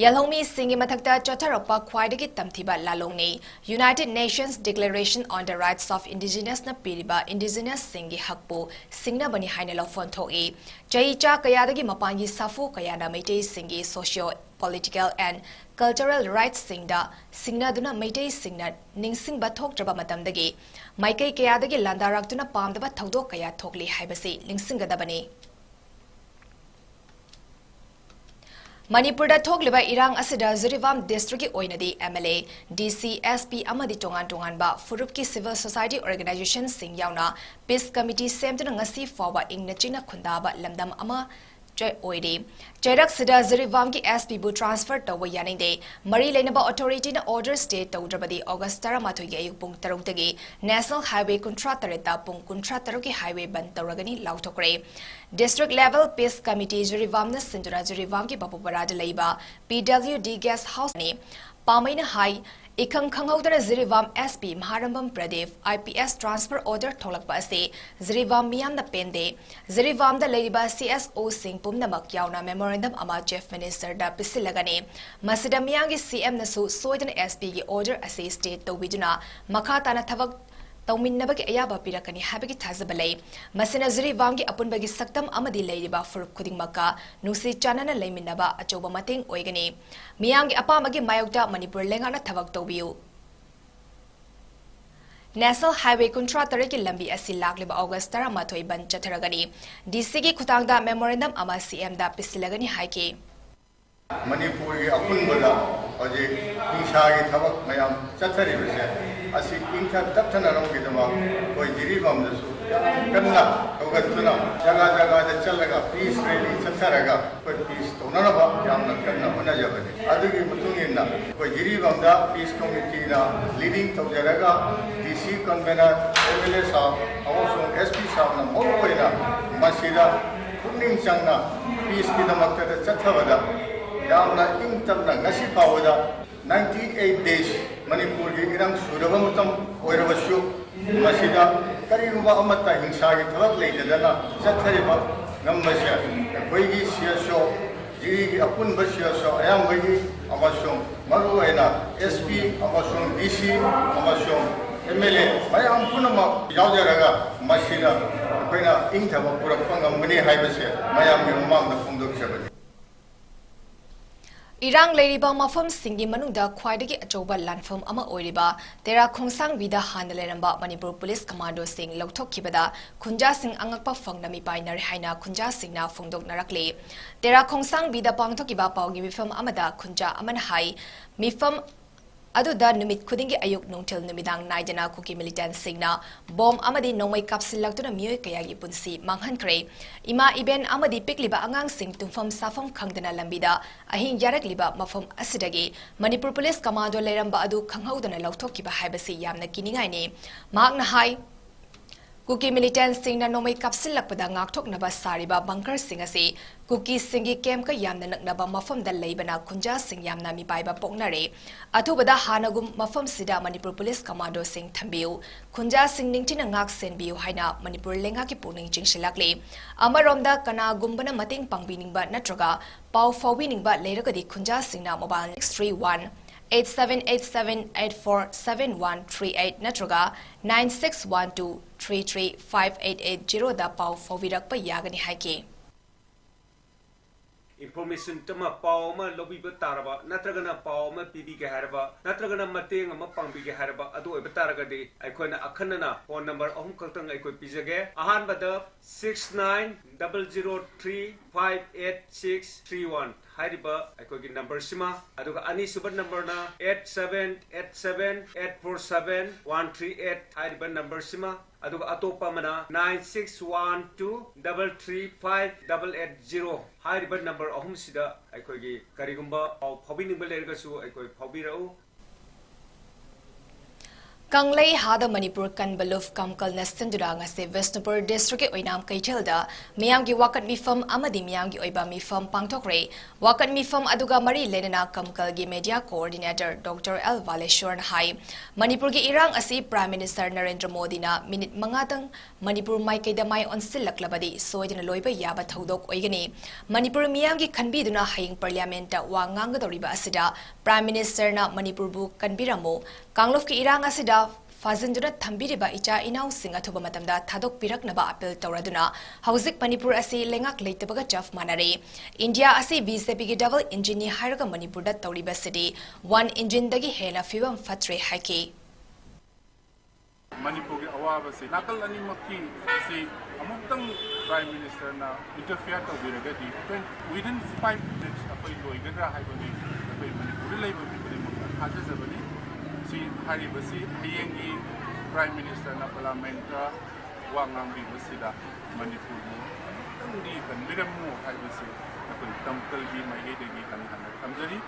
ꯌꯦꯜꯍꯧꯃꯤꯁꯤꯡꯒꯤ ꯃꯊꯛꯇ ꯆꯠꯊꯔꯛꯄ ꯈ꯭ꯋꯥꯏꯗꯒꯤ ꯇꯝꯊꯤꯕ ꯂꯥꯂꯣꯡꯅꯤ꯫ United Nations Declaration on the Rights of Indigenous ꯅ ꯄꯤꯔꯤꯕ Indigenous ꯁꯤꯡꯒꯤ ꯍꯛꯄꯨ ꯁꯤꯡꯅꯕꯅꯤ ꯍꯥꯏꯅ ꯂꯧꯐꯝ ꯊꯣꯛꯏ꯫ ꯆꯍꯤ ꯆꯥ ꯀꯌꯥꯗꯒꯤ ꯃꯄꯥꯟꯒꯤ ꯁꯥꯐꯨ ꯀꯌꯥꯅ ꯃꯩꯇꯩꯁꯤꯡꯒꯤ socio political and cultural rights ꯁꯤꯡꯗ ꯁꯤꯡꯅꯗꯨꯅ ꯃꯩꯇꯩꯁꯤꯡꯅ ꯅꯤꯡꯁꯤꯡꯕ ꯊꯣꯛꯇ꯭ꯔꯕ ꯃꯇꯝꯗꯒꯤ ꯃꯥꯏꯀꯩ ꯀꯌꯥꯗꯒꯤ ꯂꯥꯟꯗꯥꯔꯛꯇꯨꯅ ꯄꯥꯝꯗꯕ ꯊꯧꯗꯣꯛ ꯀꯌꯥ ꯊꯣꯛꯂꯤ ꯍꯥꯏꯕꯁꯤ ꯅꯤꯡꯁꯤꯡꯒꯗꯕꯅꯤ꯫ ꯃꯅꯤꯄꯨꯔꯗ ꯊꯣꯛꯂꯤꯕ ꯏꯔꯥꯡ ꯑꯁꯤꯗ ꯖꯤꯔꯤꯕꯥꯝ district ꯀꯤ ꯑꯣꯏꯅꯗꯤ M L A, D C, S P ꯑꯃꯗꯤ ꯇꯣꯉꯥꯟ ꯇꯣꯉꯥꯟꯕ ꯐꯨꯔꯨꯞꯀꯤ civil society organization ꯁꯤꯡ ꯌꯥꯎꯅ peace committee ꯁꯦꯝꯗꯨꯅ ꯉꯁꯤ ꯐꯥꯎꯕ ꯏꯪꯅ ꯆꯤꯛꯅ ꯈꯨꯟꯗꯥꯕ ꯂꯝꯗꯝ ꯑꯃ ꯆ-, ꯑꯣꯏꯔꯤ꯫ ꯆꯩꯔꯛꯁꯤꯗ ꯖꯤꯔꯤꯕꯥꯝꯒꯤ S P ꯕꯨ transfer ꯇꯧꯕ ꯌꯥꯅꯤꯡꯗꯦ꯫ ꯃꯔꯤ ꯂꯩꯅꯕ authority ꯅ order stay ꯇꯧꯗ꯭ꯔꯕꯗꯤ August ꯇꯔꯥꯃꯥꯊꯣꯏꯒꯤ ꯑꯌꯨꯛ ꯄꯨꯡ ꯇꯔꯨꯛꯇꯒꯤ National Highway ꯀꯨꯟꯊ꯭ꯔꯥ ꯇꯔꯦꯠꯇ ꯄꯨꯡ ꯀꯨꯟꯊ꯭ꯔꯥ ꯇꯔꯨꯛꯀꯤ highway ꯕꯟꯗ ꯇꯧꯔꯒꯅꯤ ꯂꯥꯎꯊꯣꯛꯈ꯭ꯔꯦ꯫ District level peace committee ꯖꯤꯔꯤꯕꯥꯝꯅ ꯁꯤꯟꯗꯨꯅ ꯖꯤꯔꯤꯕꯥꯝꯒꯤ ꯕꯥꯕꯨꯄꯥꯔꯥꯗ ꯂꯩꯕ P W D guest house ꯅꯤ꯫ ꯄꯥꯃꯩꯅ ꯍꯥꯏ, ꯏꯈꯪ ꯈꯪꯍꯧꯗꯅ Jiribam S P ꯃꯍꯥꯔꯝꯕꯝ Pradeep I P S transfer order ꯊꯣꯛꯂꯛꯄ ꯑꯁꯤ ꯖꯤꯔꯤꯕꯥꯝ ꯃꯤꯌꯥꯝꯅ ꯄꯦꯟꯗꯦ꯫ ꯖꯤꯔꯤꯕꯥꯝꯗ ꯂꯩꯔꯤꯕ C S O ꯁꯤꯡ ꯄꯨꯝꯅꯃꯛ ꯌꯥꯎꯅ memorandum ꯑꯃ Chief Minister ꯗ ꯄꯤꯁꯤꯜꯂꯒꯅꯤ꯫ ꯃꯁꯤꯗ ꯃꯤꯌꯥꯝꯒꯤ C M ꯅꯁꯨ ꯁꯣꯏꯗꯅ S P ꯒꯤ order ꯑꯁꯤ stay ꯇꯧꯕꯤꯗꯨꯅ ꯃꯈꯥ ꯇꯥꯅ ꯊꯕꯛ ꯇꯧꯃꯤꯟꯅꯕꯒꯤ ꯑꯌꯥꯕ ꯄꯤꯔꯛꯀꯅꯤ ꯍꯥꯏꯕꯒꯤ ꯊꯥꯖꯕ ꯂꯩ꯫ ꯃꯁꯤꯅ ꯖꯤꯔꯤꯕꯥꯝꯒꯤ ꯑꯄꯨꯟꯕꯒꯤ ꯁꯛꯇꯝ ꯑꯃꯗꯤ ꯂꯩꯔꯤꯕ ꯐꯨꯔꯨꯞ ꯈꯨꯗꯤꯡꯃꯛꯀ ꯅꯨꯡꯁꯤ ꯆꯥꯟꯅꯅ ꯂꯩꯃꯤꯟꯅꯕ ꯑꯆꯧꯕ ꯃꯇꯦꯡ ꯑꯣꯏꯒꯅꯤ꯫ ꯃꯤꯌꯥꯝꯒꯤ ꯑꯄꯥꯝꯕꯒꯤ ꯃꯥꯌꯣꯛꯇ ꯃꯅꯤꯄꯨꯔ ꯂꯩꯉꯥꯛꯅ ꯊꯕꯛ ꯇꯧꯕꯤꯌꯨ꯫ ꯅꯦꯁꯅꯦꯜ ꯍꯥꯏꯋꯦ ꯀꯨꯟꯊ꯭ꯔꯥ ꯇꯔꯦꯠꯀꯤ ꯂꯝꯕꯤ ꯑꯁꯤ ꯂꯥꯛꯂꯤꯕ ꯑꯣꯒꯁ ꯇꯔꯥꯃꯥꯊꯣꯏ ꯕꯟ ꯆꯠꯊꯔꯒꯅꯤ꯫ ꯗꯤ ꯁꯤꯒꯤ ꯈꯨꯠꯊꯥꯡꯗ ꯃꯦꯃꯣꯔꯦꯟꯗꯝ ꯑꯃ ꯁꯤ ꯑꯦꯝꯗ ꯄꯤꯁꯤꯜꯂꯒꯅꯤ ꯍꯥꯏꯈꯤ꯫ ꯃꯅꯤꯄꯨꯔꯒꯤ ꯑꯄꯨꯟꯕꯗ ꯍꯧꯖꯤꯛ ꯍꯤꯡꯁꯥꯒꯤ ꯊꯕꯛ ꯃꯌꯥꯝ ꯆꯠꯊꯔꯤꯕꯁꯦ ꯑꯁꯤ ꯏꯪꯊ ꯇꯞꯊꯅꯕꯒꯤꯗꯃꯛ ꯑꯩꯈꯣꯏ ꯖꯤꯔꯤꯕꯥꯝꯗꯁꯨ ꯌꯥꯝ ꯀꯟꯅ ꯍꯧꯒꯠꯇꯨꯅ ꯖꯒꯥ ꯖꯒꯥꯗ ꯆꯠꯂꯒ ꯄꯤꯁ ꯔꯦꯂꯤ ꯆꯠꯊꯔꯒ ꯑꯩꯈꯣꯏ ꯄꯤꯁ ꯇꯧꯅꯅꯕ ꯌꯥꯝꯅ ꯀꯟꯅ ꯍꯣꯠꯅꯖꯕꯅꯤ꯫ ꯑꯗꯨꯒꯤ ꯃꯇꯨꯡ ꯏꯟꯅ ꯑꯩꯈꯣꯏ ꯖꯤꯔꯤꯕꯥꯝꯗ ꯄꯤꯁ ꯀꯃꯤꯇꯤꯅ ꯂꯤꯗꯤꯡ ꯇꯧꯖꯔꯒ ꯗꯤ ꯁꯤ ꯀꯟꯚꯦꯅꯔ, ꯑꯦꯝ ꯑꯦꯜ ꯑꯦ ꯁꯥꯍꯕ ꯑꯃꯁꯨꯡ ꯑꯦꯁ ꯄꯤ ꯁꯥꯍꯕꯅ ꯃꯔꯨ ꯑꯣꯏꯅ ꯃꯁꯤꯗ ꯄꯨꯛꯅꯤꯡ ꯆꯪꯅ ꯄꯤꯁꯀꯤꯗꯃꯛꯇꯗ ꯆꯠꯊꯕꯗ ꯌꯥꯝꯅ ꯏꯪ ꯇꯞꯅ ꯉꯁꯤ ꯐꯥꯎꯕꯗ ninety eight days ꯃꯅꯤꯄꯨꯔꯒꯤ ꯏꯔꯥꯡ ꯁꯨꯔꯕ ꯃꯇꯝ ꯑꯣꯏꯔꯕꯁꯨ ꯃꯁꯤꯗ ꯀꯔꯤꯒꯨꯝꯕ ꯑꯃꯠꯇ ꯍꯤꯡꯁꯥꯒꯤ ꯊꯕꯛ ꯂꯩꯇꯗꯅ ꯆꯠꯊꯔꯤꯕ ꯉꯝꯕꯁꯦ ꯑꯩꯈꯣꯏꯒꯤ ꯁꯤ ꯑꯦꯁ ꯑꯣ, ꯖꯤꯔꯤꯒꯤ ꯑꯄꯨꯟꯕ ꯁꯤ ꯑꯦꯁ ꯑꯣ ꯑꯌꯥꯝꯕꯒꯤ ꯑꯃꯁꯨꯡ ꯃꯔꯨꯑꯣꯏꯅ ꯑꯦꯁ ꯄꯤ ꯑꯃꯁꯨꯡ ꯗꯤ ꯁꯤ ꯑꯃꯁꯨꯡ ꯑꯦꯝ ꯑꯦꯜ ꯑꯦ ꯃꯌꯥꯝ ꯄꯨꯝꯅꯃꯛ ꯌꯥꯎꯖꯔꯒ ꯃꯁꯤꯗ ꯑꯩꯈꯣꯏꯅ ꯏꯪꯊꯕ ꯄꯨꯔꯛꯄ ꯉꯝꯒꯅꯤ ꯍꯥꯏꯕꯁꯦ ꯃꯌꯥꯝꯒꯤ ꯃꯃꯥꯡꯗ ꯐꯣꯡꯗꯣꯛꯆꯕꯅꯤ꯫ ꯏꯔꯥꯡ ꯂꯩꯔꯤꯕ ꯃꯐꯝꯁꯤꯡꯒꯤ ꯃꯅꯨꯡꯗ ꯈ꯭ꯋꯥꯏꯗꯒꯤ ꯑꯆꯧꯕ ꯂꯥꯟꯐꯝ ꯑꯃ ꯑꯣꯏꯔꯤꯕ ꯇꯦꯔꯥ ꯈꯣꯡꯁꯥꯡꯕꯤꯗ ꯍꯥꯟꯅ ꯂꯩꯔꯝꯕ ꯃꯅꯤꯄꯨꯔ ꯄꯨꯂꯤꯁ ꯀꯃꯥꯟꯗꯣꯁꯤꯡ ꯂꯧꯊꯣꯛꯈꯤꯕꯗ ꯈꯨꯟꯖꯥꯁꯤꯡ ꯑꯉꯛꯄ ꯐꯪꯅ ꯃꯤꯄꯥꯏꯅꯔꯦ ꯍꯥꯏꯅ ꯈꯨꯟꯖꯥꯁꯤꯡꯅ ꯐꯣꯡꯗꯣꯛꯅꯔꯛꯂꯤ꯫ ꯇꯦꯔꯥ ꯈꯣꯡꯁꯥꯡꯕꯤꯗ ꯄꯥꯡꯊꯣꯛꯈꯤꯕ ꯄꯥꯎꯒꯤ ꯃꯤꯐꯝ ꯑꯃꯗ ꯈꯨꯟꯖꯥ ꯑꯃꯅ ꯍꯥꯏ, ꯃꯤꯐꯝ ꯑꯗꯨꯗ ꯅꯨꯃꯤꯠ ꯈꯨꯗꯤꯡꯒꯤ ꯑꯌꯨꯛ, ꯅꯨꯡꯊꯤꯜ, ꯅꯨꯃꯤꯗꯥꯡ ꯅꯥꯏꯗꯅ ꯀꯨꯀꯤ ꯃꯤꯂꯤꯇꯦꯟꯠꯁꯤꯡꯅ ꯕꯣꯝ ꯑꯃꯗꯤ ꯅꯣꯡꯃꯩ ꯀꯥꯞꯁꯤꯜꯂꯛꯇꯨꯅ ꯃꯤꯑꯣꯏ ꯀꯌꯥꯒꯤ ꯄꯨꯟꯁꯤ ꯃꯥꯡꯍꯟꯈ꯭ꯔꯦ꯫ ꯏꯃꯥ ꯏꯕꯦꯟ ꯑꯃꯗꯤ ꯄꯤꯛꯂꯤꯕ ꯑꯉꯥꯡꯁꯤꯡ ꯇꯨꯝꯐꯝ ꯆꯥꯐꯝ ꯈꯪꯗꯅ ꯂꯝꯕꯤꯗ ꯑꯍꯤꯡ ꯌꯥꯔꯛꯂꯤꯕ ꯃꯐꯝ ꯑꯁꯤꯗꯒꯤ ꯃꯅꯤꯄꯨꯔ ꯄꯨꯂꯤꯁ ꯀꯃꯥꯟꯗꯣ ꯂꯩꯔꯝꯕ ꯑꯗꯨ ꯈꯪꯍꯧꯗꯅ ꯂꯧꯊꯣꯛꯈꯤꯕ ꯍꯥꯏꯕꯁꯤ ꯌꯥꯝꯅ ꯀꯤꯅꯤꯡꯉꯥꯏꯅꯤ꯫ ꯃꯍꯥꯛꯅ ꯍꯥꯏ, ꯀꯨꯀꯤ ꯃꯤꯂꯤꯇꯦꯟꯠꯁꯤꯡꯅ ꯅꯣꯡꯃꯩ ꯀꯥꯞꯁꯤꯜꯂꯛꯄꯗ ꯉꯥꯛꯊꯣꯛꯅꯕ ꯁꯥꯔꯤꯕ ꯕꯪꯀꯔꯁꯤꯡ ꯑꯁꯤ ꯀꯨꯀꯤꯁꯤꯡꯒꯤ ꯀꯦꯝꯞꯀ ꯌꯥꯝꯅ ꯅꯛꯅꯕ ꯃꯐꯝꯗ ꯂꯩꯕꯅ ꯈꯨꯟꯖꯥꯁꯤꯡ ꯌꯥꯝꯅ ꯃꯤꯄꯥꯏꯕ ꯄꯣꯛꯅꯔꯦ꯫ ꯑꯊꯨꯕꯗ ꯍꯥꯟꯅꯒꯨꯝ ꯃꯐꯝꯁꯤꯗ ꯃꯅꯤꯄꯨꯔ ꯄꯨꯂꯤꯁ ꯀꯃꯥꯟꯗꯣꯁꯤꯡ ꯊꯝꯕꯤꯌꯨ, ꯈꯨꯟꯖꯥꯁꯤꯡ ꯅꯤꯡꯊꯤꯅ ꯉꯥꯛ ꯁꯦꯟꯕꯤꯌꯨ ꯍꯥꯏꯅ ꯃꯅꯤꯄꯨꯔ ꯂꯩꯉꯥꯛꯀꯤ ꯄꯨꯛꯅꯤꯡ ꯆꯤꯡꯁꯤꯜꯂꯛꯂꯤ꯫ ꯑꯃꯔꯣꯝꯗ ꯀꯅꯥꯒꯨꯝꯕꯅ ꯃꯇꯦꯡ ꯄꯥꯡꯕꯤꯅꯤꯡꯕ ꯅꯠꯇ꯭ꯔꯒ ꯄꯥꯎ ꯐꯥꯎꯕꯤꯅꯤꯡꯕ ꯂꯩꯔꯒꯗꯤ ꯈꯨꯟꯖꯥꯁꯤꯡꯅ mobile six three one eight seven eight seven eight four seven one three eight ꯅꯠꯇ꯭ꯔꯒ nine six one two three three five eight eight zero ꯗ ꯄꯥꯎ ꯐꯥꯎꯕꯤꯔꯛꯄ ꯌꯥꯒꯅꯤ ꯍꯥꯏꯈꯤ꯫ Information ꯑꯃ, ꯄꯥꯎ ꯑꯃ ꯂꯧꯕꯤꯕ ꯇꯥꯔꯕ, ꯅꯠꯇ꯭ꯔꯒꯅ ꯄꯥꯎ ꯑꯃ ꯄꯤꯕꯤꯒꯦ ꯍꯥꯏꯔꯕ, ꯅꯠꯇ꯭ꯔꯒꯅ ꯃꯇꯦꯡ ꯑꯃ ꯄꯥꯡꯕꯤꯒꯦ ꯍꯥꯏꯔꯕ ꯑꯗꯨ ꯑꯣꯏꯕ ꯇꯥꯔꯒꯗꯤ, ꯑꯩꯈꯣꯏꯅ ꯑꯈꯟꯅꯅ phone number ꯑꯍꯨꯝ ꯈꯛꯇꯪ ꯑꯩꯈꯣꯏ ꯄꯤꯖꯒꯦ꯫ ꯑꯍꯥꯟꯕꯗ six nine double zero three five eight six three one ꯍꯥꯏꯔꯤꯕ ꯑꯩꯈꯣꯏꯒꯤ number ꯁꯤꯃ, ꯑꯗꯨꯒ ꯑꯅꯤꯁꯨꯕ number ꯅ eight seven eight seven eight four seven one three eight ꯍꯥꯏꯔꯤꯕ number ꯁꯤꯃ, ꯑꯗꯨꯒ ꯑꯇꯣꯞꯄ ꯑꯃꯅ nine six one two double three five double eight zero ꯍꯥꯏꯔꯤꯕ number ꯑꯍꯨꯝꯁꯤꯗ ꯑꯩꯈꯣꯏꯒꯤ ꯀꯔꯤꯒꯨꯝꯕ ꯄꯥꯎ ꯐꯥꯎꯕꯤꯅꯤꯡꯕ ꯂꯩꯔꯒꯁꯨ ꯑꯩꯈꯣꯏ ꯐꯥꯎꯕꯤꯔꯛꯎ꯫ ꯀꯪꯂꯩ ꯍꯥꯗ ꯃꯅꯤꯄꯨꯔ ꯀꯟꯕ ꯂꯨꯞ ꯀꯝꯀꯜꯅ ꯁꯤꯟꯗꯨꯅ ꯉꯁꯤ ꯕꯤꯁꯅꯨꯄꯨꯔ district ꯀꯤ ꯑꯣꯏꯅꯥꯝ ꯀꯩꯊꯦꯜꯗ ꯃꯤꯌꯥꯝꯒꯤ ꯋꯥꯀꯠ ꯃꯤꯐꯝ ꯑꯃꯗꯤ ꯃꯤꯌꯥꯝꯒꯤ ꯑꯣꯏꯕ ꯃꯤꯐꯝ ꯄꯥꯡꯊꯣꯛꯈ꯭ꯔꯦ꯫ ꯋꯥꯀꯠ ꯃꯤꯐꯝ ꯑꯗꯨꯒ ꯃꯔꯤ ꯂꯩꯅꯅ ꯀꯝꯀꯜꯒꯤ media coordinator Doctor L ꯕꯥꯂꯦꯁꯣꯔꯅ ꯍꯥꯏ, ꯃꯅꯤꯄꯨꯔꯒꯤ ꯏꯔꯥꯡ ꯑꯁꯤ Prime Minister ꯅꯔꯦꯟꯗ꯭ꯔ ꯃꯣꯗꯤꯅ ꯃꯤꯅꯤꯠ ꯃꯉꯥꯇꯪ ꯃꯅꯤꯄꯨꯔ ꯃꯥꯏꯀꯩꯗ ꯃꯥꯏ ꯑꯣꯟꯁꯤꯜꯂꯛꯂꯕꯗꯤ ꯁꯣꯏꯗꯅ ꯂꯣꯏꯕ ꯌꯥꯕ ꯊꯧꯗꯣꯛ ꯑꯣꯏꯒꯅꯤ꯫ ꯃꯅꯤꯄꯨꯔ ꯃꯤꯌꯥꯝꯒꯤ ꯈꯟꯕꯤꯗꯨꯅ ꯍꯌꯦꯡ Parliament ꯇ ꯋꯥ ꯉꯥꯡꯒꯗꯧꯔꯤꯕ ꯑꯁꯤꯗ Prime Minister ꯅ ꯃꯅꯤꯄꯨꯔꯕꯨ ꯀꯟꯕꯤꯔꯝꯃꯨ, ꯀꯥꯡꯂꯨꯞꯀꯤ ꯏꯔꯥꯡ ꯑꯁꯤꯗ ꯐꯥꯖꯤꯟꯗꯨꯅ ꯊꯝꯕꯤꯔꯤꯕ ꯏꯆꯥ ꯏꯅꯥꯎꯁꯤꯡ ꯑꯊꯨꯕ ꯃꯇꯝꯗ ꯊꯥꯗꯣꯛꯄꯤꯔꯛꯅꯕ appeal ꯇꯧꯔꯗꯨꯅ ꯍꯧꯖꯤꯛ ꯃꯅꯤꯄꯨꯔ ꯑꯁꯤ ꯂꯩꯉꯥꯛ ꯂꯩꯇꯕꯒ ꯆꯞ ꯃꯥꯟꯅꯔꯦ꯫ ꯏꯟꯗꯤꯌꯥ ꯑꯁꯤ BJP ꯒꯤ double engine ꯅꯤ ꯍꯥꯏꯔꯒ ꯃꯅꯤꯄꯨꯔꯗ ꯇꯧꯔꯤꯕꯁꯤꯗꯤ one engine ꯗꯒꯤ ꯍꯦꯟꯅ ꯐꯤꯕꯝ ꯐꯠꯇ꯭ꯔꯦ ꯍꯥꯏꯈꯤ꯫ ꯃꯅꯤꯄꯨꯔꯒꯤ ꯑꯋꯥꯕꯁꯤ ꯅꯥꯀꯜ ꯑꯅꯤꯃꯛꯀꯤ ꯁꯤ ꯑꯃꯨꯛꯇꯪ Prime Minister ꯅ interfere ꯇꯧꯕꯤꯔꯒꯗꯤ, twen-, within five minutes ꯑꯩꯈꯣꯏ ꯂꯣꯏꯒꯗ꯭ꯔꯥ ꯍꯥꯏꯕꯒꯤ ꯑꯩꯈꯣꯏ ꯃꯅꯤꯄꯨꯔꯗ ꯂꯩꯕ ꯃꯤ ꯈꯨꯗꯤꯡꯃꯛꯅ ꯊꯥꯖꯖꯕꯅꯤ꯫ ꯁꯤ ꯍꯥꯏꯔꯤꯕꯁꯤ ꯍꯌꯦꯡꯒꯤ Prime Minister ꯅ Parliament ꯇ ꯋꯥ ꯉꯥꯡꯕꯤꯕꯁꯤꯗ ꯃꯅꯤꯄꯨꯔꯕꯨ ꯑꯃꯨꯛꯇꯪꯗꯤ ꯀꯟꯕꯤꯔꯝꯃꯨ ꯍꯥꯏꯕꯁꯤ ꯑꯩꯈꯣꯏ ꯀꯝꯀꯜꯒꯤ ꯃꯥꯏꯀꯩꯗꯒꯤ ꯍꯟꯅ ꯍꯟꯅ ꯊꯝꯖꯔꯤ꯫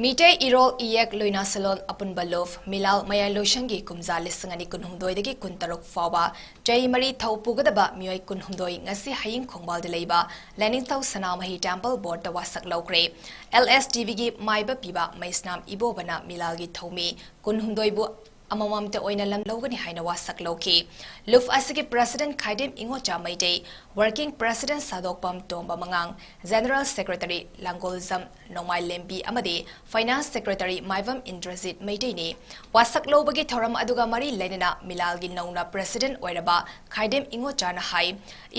ꯃꯤꯇꯩ ꯏꯔꯣꯜ ꯏꯌꯦꯛ ꯂꯣꯏꯅ ꯁꯦꯜꯂꯣꯟ ꯑꯄꯨꯟꯕ ꯂꯨꯞ ꯃꯤꯂꯥꯜ ꯃꯌꯥꯏ ꯂꯣꯏꯁꯪꯒꯤ ꯀꯨꯝꯖꯥ ꯂꯤꯁꯤꯡ ꯑꯅꯤ ꯀꯨꯟꯍꯨꯝꯗꯣꯏꯗꯒꯤ ꯀꯨꯟꯇꯔꯨꯛ ꯐꯥꯎꯕ ꯆꯍꯤ ꯃꯔꯤ ꯊꯧ ꯄꯨꯒꯗꯕ ꯃꯤꯑꯣꯏ ꯀꯨꯟꯍꯨꯝꯗꯣꯏ ꯉꯁꯤ ꯍꯌꯤꯡ ꯈꯣꯡꯕꯥꯜꯗ ꯂꯩꯕ ꯂꯥꯏꯅꯤꯡꯊꯧ ꯁꯅꯥꯃꯍꯤ Temple Board ꯇ ꯋꯥꯁꯛ ꯂꯧꯈ꯭ꯔꯦ꯫ LSTV ꯒꯤ ꯃꯥꯏꯕ ꯄꯤꯕ ꯃꯩꯁꯅꯥꯝ ꯏꯕꯣꯕꯅ ꯃꯤꯂꯥꯜꯒꯤ ꯊꯧꯃꯤ ꯀꯨꯟꯍꯨꯝꯗꯣꯏꯕꯨ ꯑꯃꯃꯝꯇ ꯑꯣꯏꯅ ꯂꯝ ꯂꯧꯒꯅꯤ ꯍꯥꯏꯅ ꯋꯥꯁꯛ ꯂꯧꯈꯤ꯫ ꯂꯨꯞ ꯑꯁꯤꯒꯤ President ꯈꯥꯏꯗꯦꯝ ꯏꯉꯣꯆꯥ ꯃꯩꯇꯩ, Working President ꯁꯥꯗꯣꯛꯄꯝ ꯇꯣꯝꯕ ꯃꯉꯥꯡ, General Secretary ꯂꯥꯡꯒꯣꯜꯖꯝ ꯅꯣꯡꯃꯥꯏꯂꯦꯝꯕꯤ ꯑꯃꯗꯤ Finance Secretary ꯃꯥꯏꯕꯝ ꯏꯟꯗ꯭ꯔꯖꯤꯠ ꯃꯩꯇꯩꯅꯤ꯫ ꯋꯥꯁꯛ ꯂꯧꯕꯒꯤ ꯊꯧꯔꯝ ꯑꯗꯨꯒ ꯃꯔꯤ ꯂꯩꯅꯅ ꯃꯤꯂꯥꯜꯒꯤ ꯅꯧꯅ President ꯑꯣꯏꯔꯕ ꯈꯥꯏꯗꯦꯝ ꯏꯉꯣꯆꯥꯅ ꯍꯥꯏ,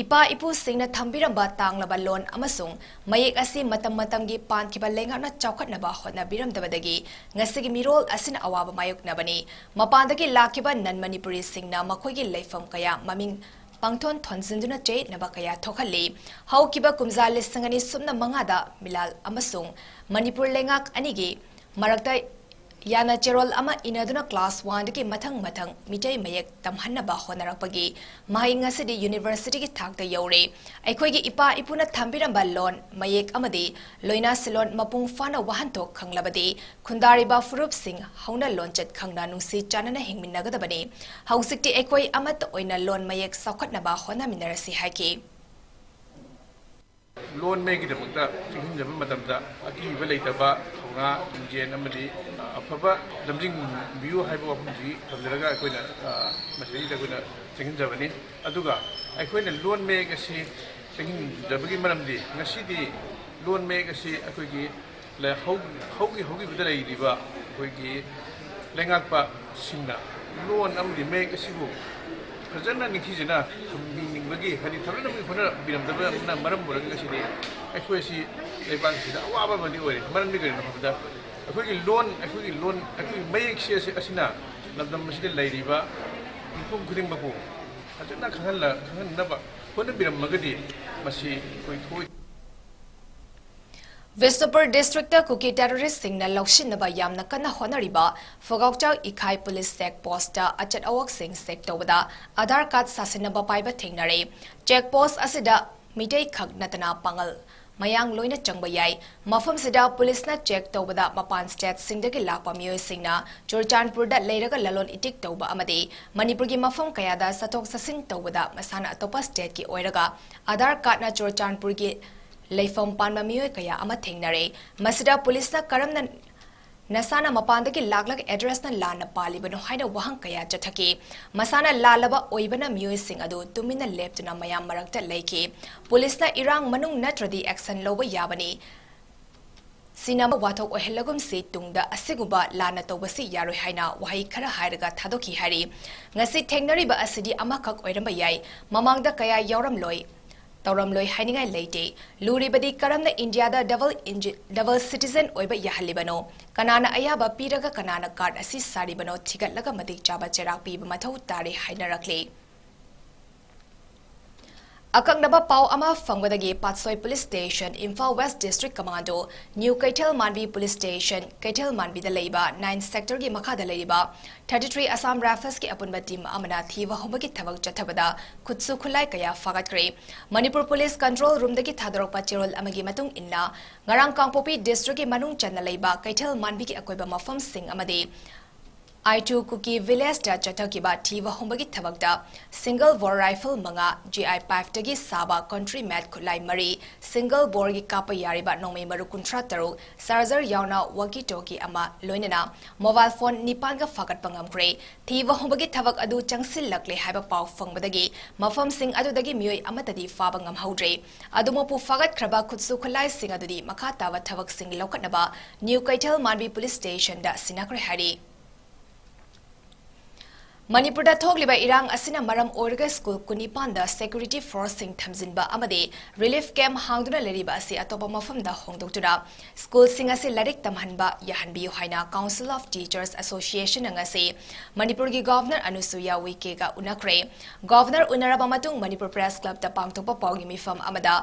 ꯏꯄꯥ ꯏꯄꯨꯁꯤꯡꯅ ꯊꯝꯕꯤꯔꯝꯕ ꯇꯥꯡꯂꯕ ꯂꯣꯟ ꯑꯃꯁꯨꯡ ꯃꯌꯦꯛ ꯑꯁꯤ ꯃꯇꯝ ꯃꯇꯝꯒꯤ ꯄꯥꯟꯈꯤꯕ ꯂꯩꯉꯥꯛꯅ ꯆꯥꯎꯈꯠꯅꯕ ꯍꯣꯠꯅꯕꯤꯔꯝꯗꯕꯗꯒꯤ ꯉꯁꯤꯒꯤ ꯃꯤꯔꯣꯜ ꯑꯁꯤꯅ ꯑꯋꯥꯕ ꯃꯥꯌꯣꯛꯅꯕꯅꯤ꯫ ꯃꯄꯥꯟꯗꯒꯤ ꯂꯥꯛꯈꯤꯕ non Manipuriꯁꯤꯡꯅ ꯃꯈꯣꯏꯒꯤ ꯂꯩꯐꯝ ꯀꯌꯥ ꯃꯃꯤꯡ ꯄꯥꯡꯊꯣꯟ ꯊꯣꯟꯖꯤꯟꯗꯨꯅ ꯆꯌꯦꯠꯅꯕ ꯀꯌꯥ ꯊꯣꯛꯍꯜꯂꯤ꯫ ꯍꯧꯈꯤꯕ ꯀꯨꯝꯖꯥ ꯂꯤꯁꯤꯡ ꯑꯅꯤ ꯁꯨꯞꯅ ꯃꯉꯥꯗ ꯃꯤꯂꯥꯜ ꯑꯃꯁꯨꯡ ꯃꯅꯤꯄꯨꯔ ꯂꯩꯉꯥꯛ ꯑꯅꯤꯒꯤ ꯃꯔꯛꯇ ꯌꯥꯅ ꯆꯦꯔꯣꯜ ꯑꯃ ꯏꯅꯗꯨꯅ class oneꯗꯒꯤ ꯃꯊꯪ ꯃꯊꯪ ꯃꯤꯇꯩ ꯃꯌꯦꯛ ꯇꯝꯍꯟꯅꯕ ꯍꯣꯠꯅꯔꯛꯄꯒꯤ ꯃꯍꯩ ꯉꯁꯤꯗꯤ universityꯒꯤ ꯊꯥꯛꯇ ꯌꯧꯔꯦ꯫ ꯑꯩꯈꯣꯏꯒꯤ ꯏꯄꯥ ꯏꯄꯨꯅ ꯊꯝꯕꯤꯔꯝꯕ ꯂꯣꯟ, ꯃꯌꯦꯛ ꯑꯃꯗꯤ ꯂꯣꯏꯅ ꯁꯤꯂꯣꯟ ꯃꯄꯨꯡ ꯐꯥꯅ ꯋꯥꯍꯟꯊꯣꯛ ꯈꯪꯂꯕꯗꯤ ꯈꯨꯟꯗꯥꯔꯤꯕ ꯐꯨꯔꯨꯞꯁꯤꯡ ꯍꯧꯅ ꯂꯣꯟꯆꯠ ꯈꯪꯅ ꯅꯨꯡꯁꯤ ꯆꯥꯟꯅꯅ ꯍꯤꯡꯃꯤꯟꯅꯒꯗꯕꯅꯤ꯫ ꯍꯧꯖꯤꯛꯇꯤ ꯑꯩꯈꯣꯏ ꯑꯃꯠꯇ ꯑꯣꯏꯅ ꯂꯣꯟ ꯃꯌꯦꯛ ꯆꯥꯎꯈꯠꯅꯕ ꯍꯣꯠꯅꯃꯤꯟꯅꯔꯁꯤ ꯍꯥꯏꯈꯤ꯫ ꯂꯣꯟ ꯃꯌꯦꯛꯀꯤꯗꯃꯛꯇ ꯆꯦꯟꯁꯤꯟꯖꯕ ꯃꯇꯝꯗ ꯑꯀꯤꯕ ꯂꯩꯇꯕ ꯊꯧꯅꯥ, ꯂꯤꯡꯖꯦꯜ ꯑꯃꯗꯤ ꯑꯐꯕ ꯂꯝꯖꯤꯡꯕꯤꯌꯨ ꯍꯥꯏꯕ ꯋꯥꯐꯝꯁꯤ ꯊꯝꯖꯔꯒ ꯑꯩꯈꯣꯏꯅ, ꯑ, ꯃꯁꯤꯗꯩꯗ ꯑꯩꯈꯣꯏꯅ ꯆꯦꯟꯁꯤꯟꯖꯕꯅꯤ꯫ ꯑꯗꯨꯒ ꯑꯩꯈꯣꯏꯅ ꯂꯣꯟ ꯃꯌꯦꯛ ꯑꯁꯤ ꯆꯦꯟꯁꯤꯟꯖꯕꯒꯤ ꯃꯔꯝꯗꯤ ꯉꯁꯤꯗꯤ ꯂꯣꯟ ꯃꯌꯦꯛ ꯑꯁꯤ ꯑꯩꯈꯣꯏꯒꯤ ꯂ-, ꯍꯧ-, ꯍꯧꯒꯤ-, ꯍꯧꯈꯤꯕꯗ ꯂꯩꯔꯤꯕ ꯑꯩꯈꯣꯏꯒꯤ ꯂꯩꯉꯥꯛꯄꯁꯤꯡꯅ ꯂꯣꯟ ꯑꯃꯗꯤ ꯃꯌꯦꯛ ꯑꯁꯤꯕꯨ ꯐꯖꯅ ꯅꯤꯡꯊꯤꯖꯅ ꯊꯝꯕꯤꯅꯤꯡꯕꯒꯤ, ꯍꯥꯏꯗꯤ ꯊꯝꯅꯕꯒꯤ ꯍꯣꯠꯅꯕꯤꯔꯝꯗꯕꯅ ꯃꯔꯝ ꯑꯣꯏꯔꯒ ꯉꯁꯤꯗꯤ ꯑꯩꯈꯣꯏ ꯑꯁꯤ ꯂꯩꯕꯥꯛ ꯑꯁꯤꯗ ꯑꯋꯥꯕ ꯑꯃꯗꯤ ꯑꯣꯏꯔꯦ꯫ ꯃꯔꯝꯗꯤ ꯀꯔꯤꯒꯤꯅꯣ ꯍꯥꯏꯕꯗ ꯑꯩꯈꯣꯏꯒꯤ ꯂꯣꯟ, ꯑꯩꯈꯣꯏꯒꯤ ꯂꯣꯟ, ꯑꯩꯈꯣꯏꯒꯤ ꯃꯌꯦꯛꯁꯤ ꯑꯁꯤ, ꯑꯁꯤꯅ ꯂꯝꯗꯝ ꯑꯁꯤꯗ ꯂꯩꯔꯤꯕ ꯃꯤꯄꯨꯝ ꯈꯨꯗꯤꯡꯃꯛꯄꯨ ꯐꯖꯅ ꯈꯪꯍꯜꯂ-, ꯈꯪꯍꯟꯅꯕ ꯍꯣꯠꯅꯕꯤꯔꯝꯃꯒꯗꯤ ꯃꯁꯤ ꯑꯩꯈꯣꯏ ꯊꯣꯛꯑꯣꯏ꯫ ꯕꯤꯁꯅꯨꯄꯨꯔ districtꯇ ꯀꯨꯀꯤ terroristꯁꯤꯡꯅ ꯂꯧꯁꯤꯟꯅꯕ ꯌꯥꯝꯅ ꯀꯟꯅ ꯍꯣꯠꯅꯔꯤꯕ ꯐꯣꯒꯥꯎꯆꯥꯎ ꯏꯈꯥꯏ police check postꯇ ꯑꯆꯠ ꯑꯋꯣꯛꯁꯤꯡ check ꯇꯧꯕꯗ Aadhaar card ꯁꯥꯁꯤꯟꯅꯕ ꯄꯥꯏꯕ ꯊꯦꯡꯅꯔꯦ꯫ Check post ꯑꯁꯤꯗ ꯃꯤꯇꯩ ꯈꯛ ꯅꯠꯇꯅ ꯄꯥꯉꯜ ꯃꯌꯥꯡ ꯂꯣꯏꯅ ꯆꯪꯕ ꯌꯥꯏ꯫ ꯃꯐꯝꯁꯤꯗ policeꯅ check ꯇꯧꯕꯗ ꯃꯄꯥꯟ stateꯁꯤꯡꯗꯒꯤ ꯂꯥꯛꯄ ꯃꯤꯑꯣꯏꯁꯤꯡꯅ ꯆꯨꯔꯆꯥꯟꯄꯨꯔꯗ ꯂꯩꯔꯒ ꯂꯂꯣꯟ ꯏꯇꯤꯛ ꯇꯧꯕ ꯑꯃꯗꯤ ꯃꯅꯤꯄꯨꯔꯒꯤ ꯃꯐꯝ ꯀꯌꯥꯗ ꯆꯠꯊꯣꯛ ꯆꯠꯁꯤꯟ ꯇꯧꯕꯗ ꯃꯁꯥꯅ ꯑꯇꯣꯞꯄ stateꯀꯤ ꯑꯣꯏꯔꯒ Aadhaar cardꯅ ꯆꯨꯔꯆꯥꯟꯄꯨꯔꯒꯤ ꯂꯩꯐꯝ ꯄꯥꯟꯕ ꯃꯤꯑꯣꯏ ꯀꯌꯥ ꯑꯃ ꯊꯦꯡꯅꯔꯦ꯫ ꯃꯁꯤꯗ policeꯅ ꯀꯔꯝꯅ ꯅꯁꯥꯅ ꯃꯄꯥꯟꯗꯒꯤ ꯂꯥꯛꯂꯒ ꯑꯦꯗ꯭ꯔꯦꯁꯅ ꯂꯥꯟꯅ ꯄꯥꯜꯂꯤꯕꯅꯣ ꯍꯥꯏꯅ ꯋꯥꯍꯪ ꯀꯌꯥ ꯆꯠꯊꯈꯤ꯫ ꯃꯁꯥꯅ ꯂꯥꯜꯂꯕ ꯑꯣꯏꯕꯅ ꯃꯤꯑꯣꯏꯁꯤꯡ ꯑꯗꯨ ꯇꯨꯃꯤꯟꯅ ꯂꯦꯞꯇꯨꯅ ꯃꯌꯥꯝ ꯃꯔꯛꯇ ꯂꯩꯈꯤ꯫ ꯄꯨꯂꯤꯁꯅ ꯏꯔꯥꯡ ꯃꯅꯨꯡ ꯅꯠꯇ꯭ꯔꯗꯤ ꯑꯦꯛꯁꯟ ꯂꯧꯕ ꯌꯥꯕꯅꯤ꯫ ꯁꯤꯅ ꯋꯥꯊꯣꯛ ꯑꯣꯏꯍꯜꯂꯒꯨꯝꯁꯤ, ꯇꯨꯡꯗ ꯑꯁꯤꯒꯨꯝꯕ ꯂꯥꯟꯅ ꯇꯧꯕꯁꯤ ꯌꯥꯔꯣꯏ ꯍꯥꯏꯅ ꯋꯥꯍꯩ ꯈꯔ ꯍꯥꯏꯔꯒ ꯊꯥꯗꯣꯛꯈꯤ ꯍꯥꯏꯔꯤ꯫ ꯉꯁꯤ ꯊꯦꯡꯅꯔꯤꯕ ꯑꯁꯤꯗꯤ ꯑꯃꯈꯛ ꯑꯣꯏꯔꯝꯕ ꯌꯥꯏ, ꯃꯃꯥꯡꯗ ꯀꯌꯥ ꯌꯥꯎꯔꯝꯂꯣꯏ, ꯇꯧꯔꯝꯂꯣꯏ ꯍꯥꯏꯅꯤꯡꯉꯥꯏ ꯂꯩꯇꯦ꯫ ꯂꯨꯔꯤꯕꯗꯤ ꯀꯔꯝꯅ ꯏꯟꯗꯤꯌꯥꯗ ꯗꯕꯜ ꯏꯟꯖꯤ-, ꯗꯕꯜ ꯁꯤꯇꯤꯖꯟ ꯑꯣꯏꯕ ꯌꯥꯍꯜꯂꯤꯕꯅꯣ? ꯀꯅꯥꯅ ꯑꯌꯥꯕ ꯄꯤꯔꯒ ꯀꯅꯥꯅ ꯀꯥꯔꯗ ꯑꯁꯤ ꯁꯥꯔꯤꯕꯅꯣ ꯊꯤꯒꯠꯂꯒ ꯃꯇꯤꯛ ꯆꯥꯕ ꯆꯩꯔꯥꯛ ꯄꯤꯕ ꯃꯊꯧ ꯇꯥꯔꯦ ꯍꯥꯏꯅꯔꯛꯂꯤ꯫ ꯑꯀꯛꯅꯕ ꯄꯥꯎ ꯑꯃ ꯐꯪꯕꯗꯒꯤ Patsoi police station, Imphal west district commando, new Keithel Manbi police station, ꯀꯩꯊꯦꯜ ꯃꯥꯟꯕꯤꯗ ꯂꯩꯕ ꯅꯥꯏꯟ ꯁꯦꯛꯇꯔꯒꯤ ꯃꯈꯥꯗ ꯂꯩꯔꯤꯕ ꯊꯥꯔꯇꯤ ꯊ꯭ꯔꯤ ꯑꯁꯥꯝ ꯔꯥꯏꯐꯜꯁꯀꯤ ꯑꯄꯨꯟꯕ ꯇꯤꯝ ꯑꯃꯅ ꯊꯤꯕ ꯍꯨꯝꯕꯒꯤ ꯊꯕꯛ ꯆꯠꯊꯕꯗ ꯈꯨꯠꯁꯨ ꯈꯨꯠꯂꯥꯏ ꯀꯌꯥ ꯐꯥꯒꯠꯈ꯭ꯔꯦ꯫ ꯃꯅꯤꯄꯨꯔ ꯄꯨꯂꯤꯁ ꯀꯟꯇ꯭ꯔꯣꯜ ꯔꯨꯝꯗꯒꯤ ꯊꯥꯗꯣꯔꯛꯄ ꯆꯦꯔꯣꯜ ꯑꯃꯒꯤ ꯃꯇꯨꯡ ꯏꯟꯅ, ꯉꯔꯥꯡ ꯀꯥꯡꯄꯣꯛꯄꯤ ꯗꯤꯁꯇ꯭ꯔꯤꯛꯀꯤ ꯃꯅꯨꯡ ꯆꯟꯅ ꯂꯩꯕ ꯀꯩꯊꯦꯜ ꯃꯥꯟꯕꯤꯒꯤ ꯑꯀꯣꯏꯕ ꯃꯐꯝꯁꯤꯡ ꯑꯃꯗꯤ ꯑꯥꯏꯇꯨ ꯀꯨꯀꯤ ꯚꯤꯂꯦꯖꯇ ꯆꯠꯊꯈꯤꯕ ꯊꯤꯕ ꯍꯨꯝꯕꯒꯤ ꯊꯕꯛꯇ ꯁꯤꯡꯒꯜ ꯕꯣꯔ ꯔꯥꯏꯐꯜ ꯃꯉꯥ, ꯖꯤ ꯑꯥꯏ ꯐꯥꯏꯚꯇꯒꯤ ꯁꯥꯕ ꯀꯟꯇ꯭ꯔꯤ ꯃꯦꯠ ꯈꯨꯠꯂꯥꯏ ꯃꯔꯤ, ꯁꯤꯡꯒꯜ ꯕꯣꯔꯒꯤ ꯀꯥꯞꯄ ꯌꯥꯔꯤꯕ ꯅꯣꯡꯃꯩ ꯃꯔꯨ ꯀꯨꯟꯊ꯭ꯔꯥ ꯇꯔꯨꯛ, ꯆꯥꯔꯖꯔ ꯌꯥꯎꯅ ꯋꯥꯀꯤ ꯇꯣꯀꯤ ꯑꯃ, ꯂꯣꯏꯅꯅ ꯃꯣꯕꯥꯏꯜ ꯐꯣꯟ ꯅꯤꯄꯥꯟꯒ ꯐꯥꯒꯠꯄ ꯉꯝꯈ꯭ꯔꯦ꯫ ꯊꯤꯕ ꯍꯨꯝꯕꯒꯤ ꯊꯕꯛ ꯑꯗꯨ ꯆꯪꯁꯤꯜꯂꯛꯂꯦ ꯍꯥꯏꯕ ꯄꯥꯎ ꯐꯪꯕꯗꯒꯤ ꯃꯐꯝꯁꯤꯡ ꯑꯗꯨꯗꯒꯤ ꯃꯤꯑꯣꯏ ꯑꯃꯠꯇꯗꯤ ꯐꯥꯕ ꯉꯝꯍꯧꯗ꯭ꯔꯦ꯫ ꯑꯗꯨꯃꯛꯄꯨ ꯐꯥꯒꯠꯈ꯭ꯔꯕ ꯈꯨꯠꯁꯨ ꯈꯨꯠꯂꯥꯏꯁꯤꯡ ꯑꯗꯨꯗꯤ ꯃꯈꯥ ꯇꯥꯕ ꯊꯕꯛꯁꯤꯡ ꯂꯧꯈꯠꯅꯕ ꯅ꯭ꯌꯨ ꯀꯩꯊꯦꯜ ꯃꯥꯟꯕꯤ ꯄꯨꯂꯤꯁ ꯁ꯭ꯇꯦꯁꯟꯗ ꯁꯤꯟꯅꯈ꯭ꯔꯦ ꯍꯥꯏꯔꯤ꯫ ꯃꯅꯤꯄꯨꯔꯗ ꯊꯣꯛꯂꯤꯕ ꯏꯔꯥꯡ ꯑꯁꯤꯅ ꯃꯔꯝ ꯑꯣꯏꯔꯒ ꯁ꯭ꯀꯨꯜ ꯀꯨꯟꯅꯤꯄꯥꯟꯗ ꯁꯦꯀ꯭ꯌꯨꯔꯤꯇꯤ ꯐꯣꯔꯁꯁꯤꯡ ꯊꯝꯖꯤꯟꯕ ꯑꯃꯗꯤ ꯔꯤꯂꯤꯐ ꯀꯦꯝꯞ ꯍꯥꯡꯗꯨꯅ ꯂꯩꯔꯤꯕ ꯑꯁꯤ ꯑꯇꯣꯞꯄ ꯃꯐꯝꯗ ꯍꯣꯡꯗꯣꯛꯇꯨꯅ ꯁ꯭ꯀꯨꯜꯁꯤꯡ ꯑꯁꯤ ꯂꯥꯏꯔꯤꯛ ꯇꯝꯍꯟꯕ ꯌꯥꯍꯟꯕꯤꯌꯨ ꯍꯥꯏꯅ Council of Teachers Associationꯅ ꯉꯁꯤ ꯃꯅꯤꯄꯨꯔꯒꯤ ꯒꯚꯔꯅꯔ ꯑꯅꯨꯁꯨꯏꯌꯥ ꯎꯏꯀꯦꯒ ꯎꯅꯈ꯭ꯔꯦ꯫ ꯒꯚꯔꯅꯔ ꯎꯅꯔꯕ ꯃꯇꯨꯡ ꯃꯅꯤꯄꯨꯔ ꯄ꯭ꯔꯦꯁ ꯀ꯭ꯂꯕꯇ ꯄꯥꯡꯊꯣꯛꯄ ꯄꯥꯎꯒꯤ ꯃꯤꯐꯝ ꯑꯃꯗ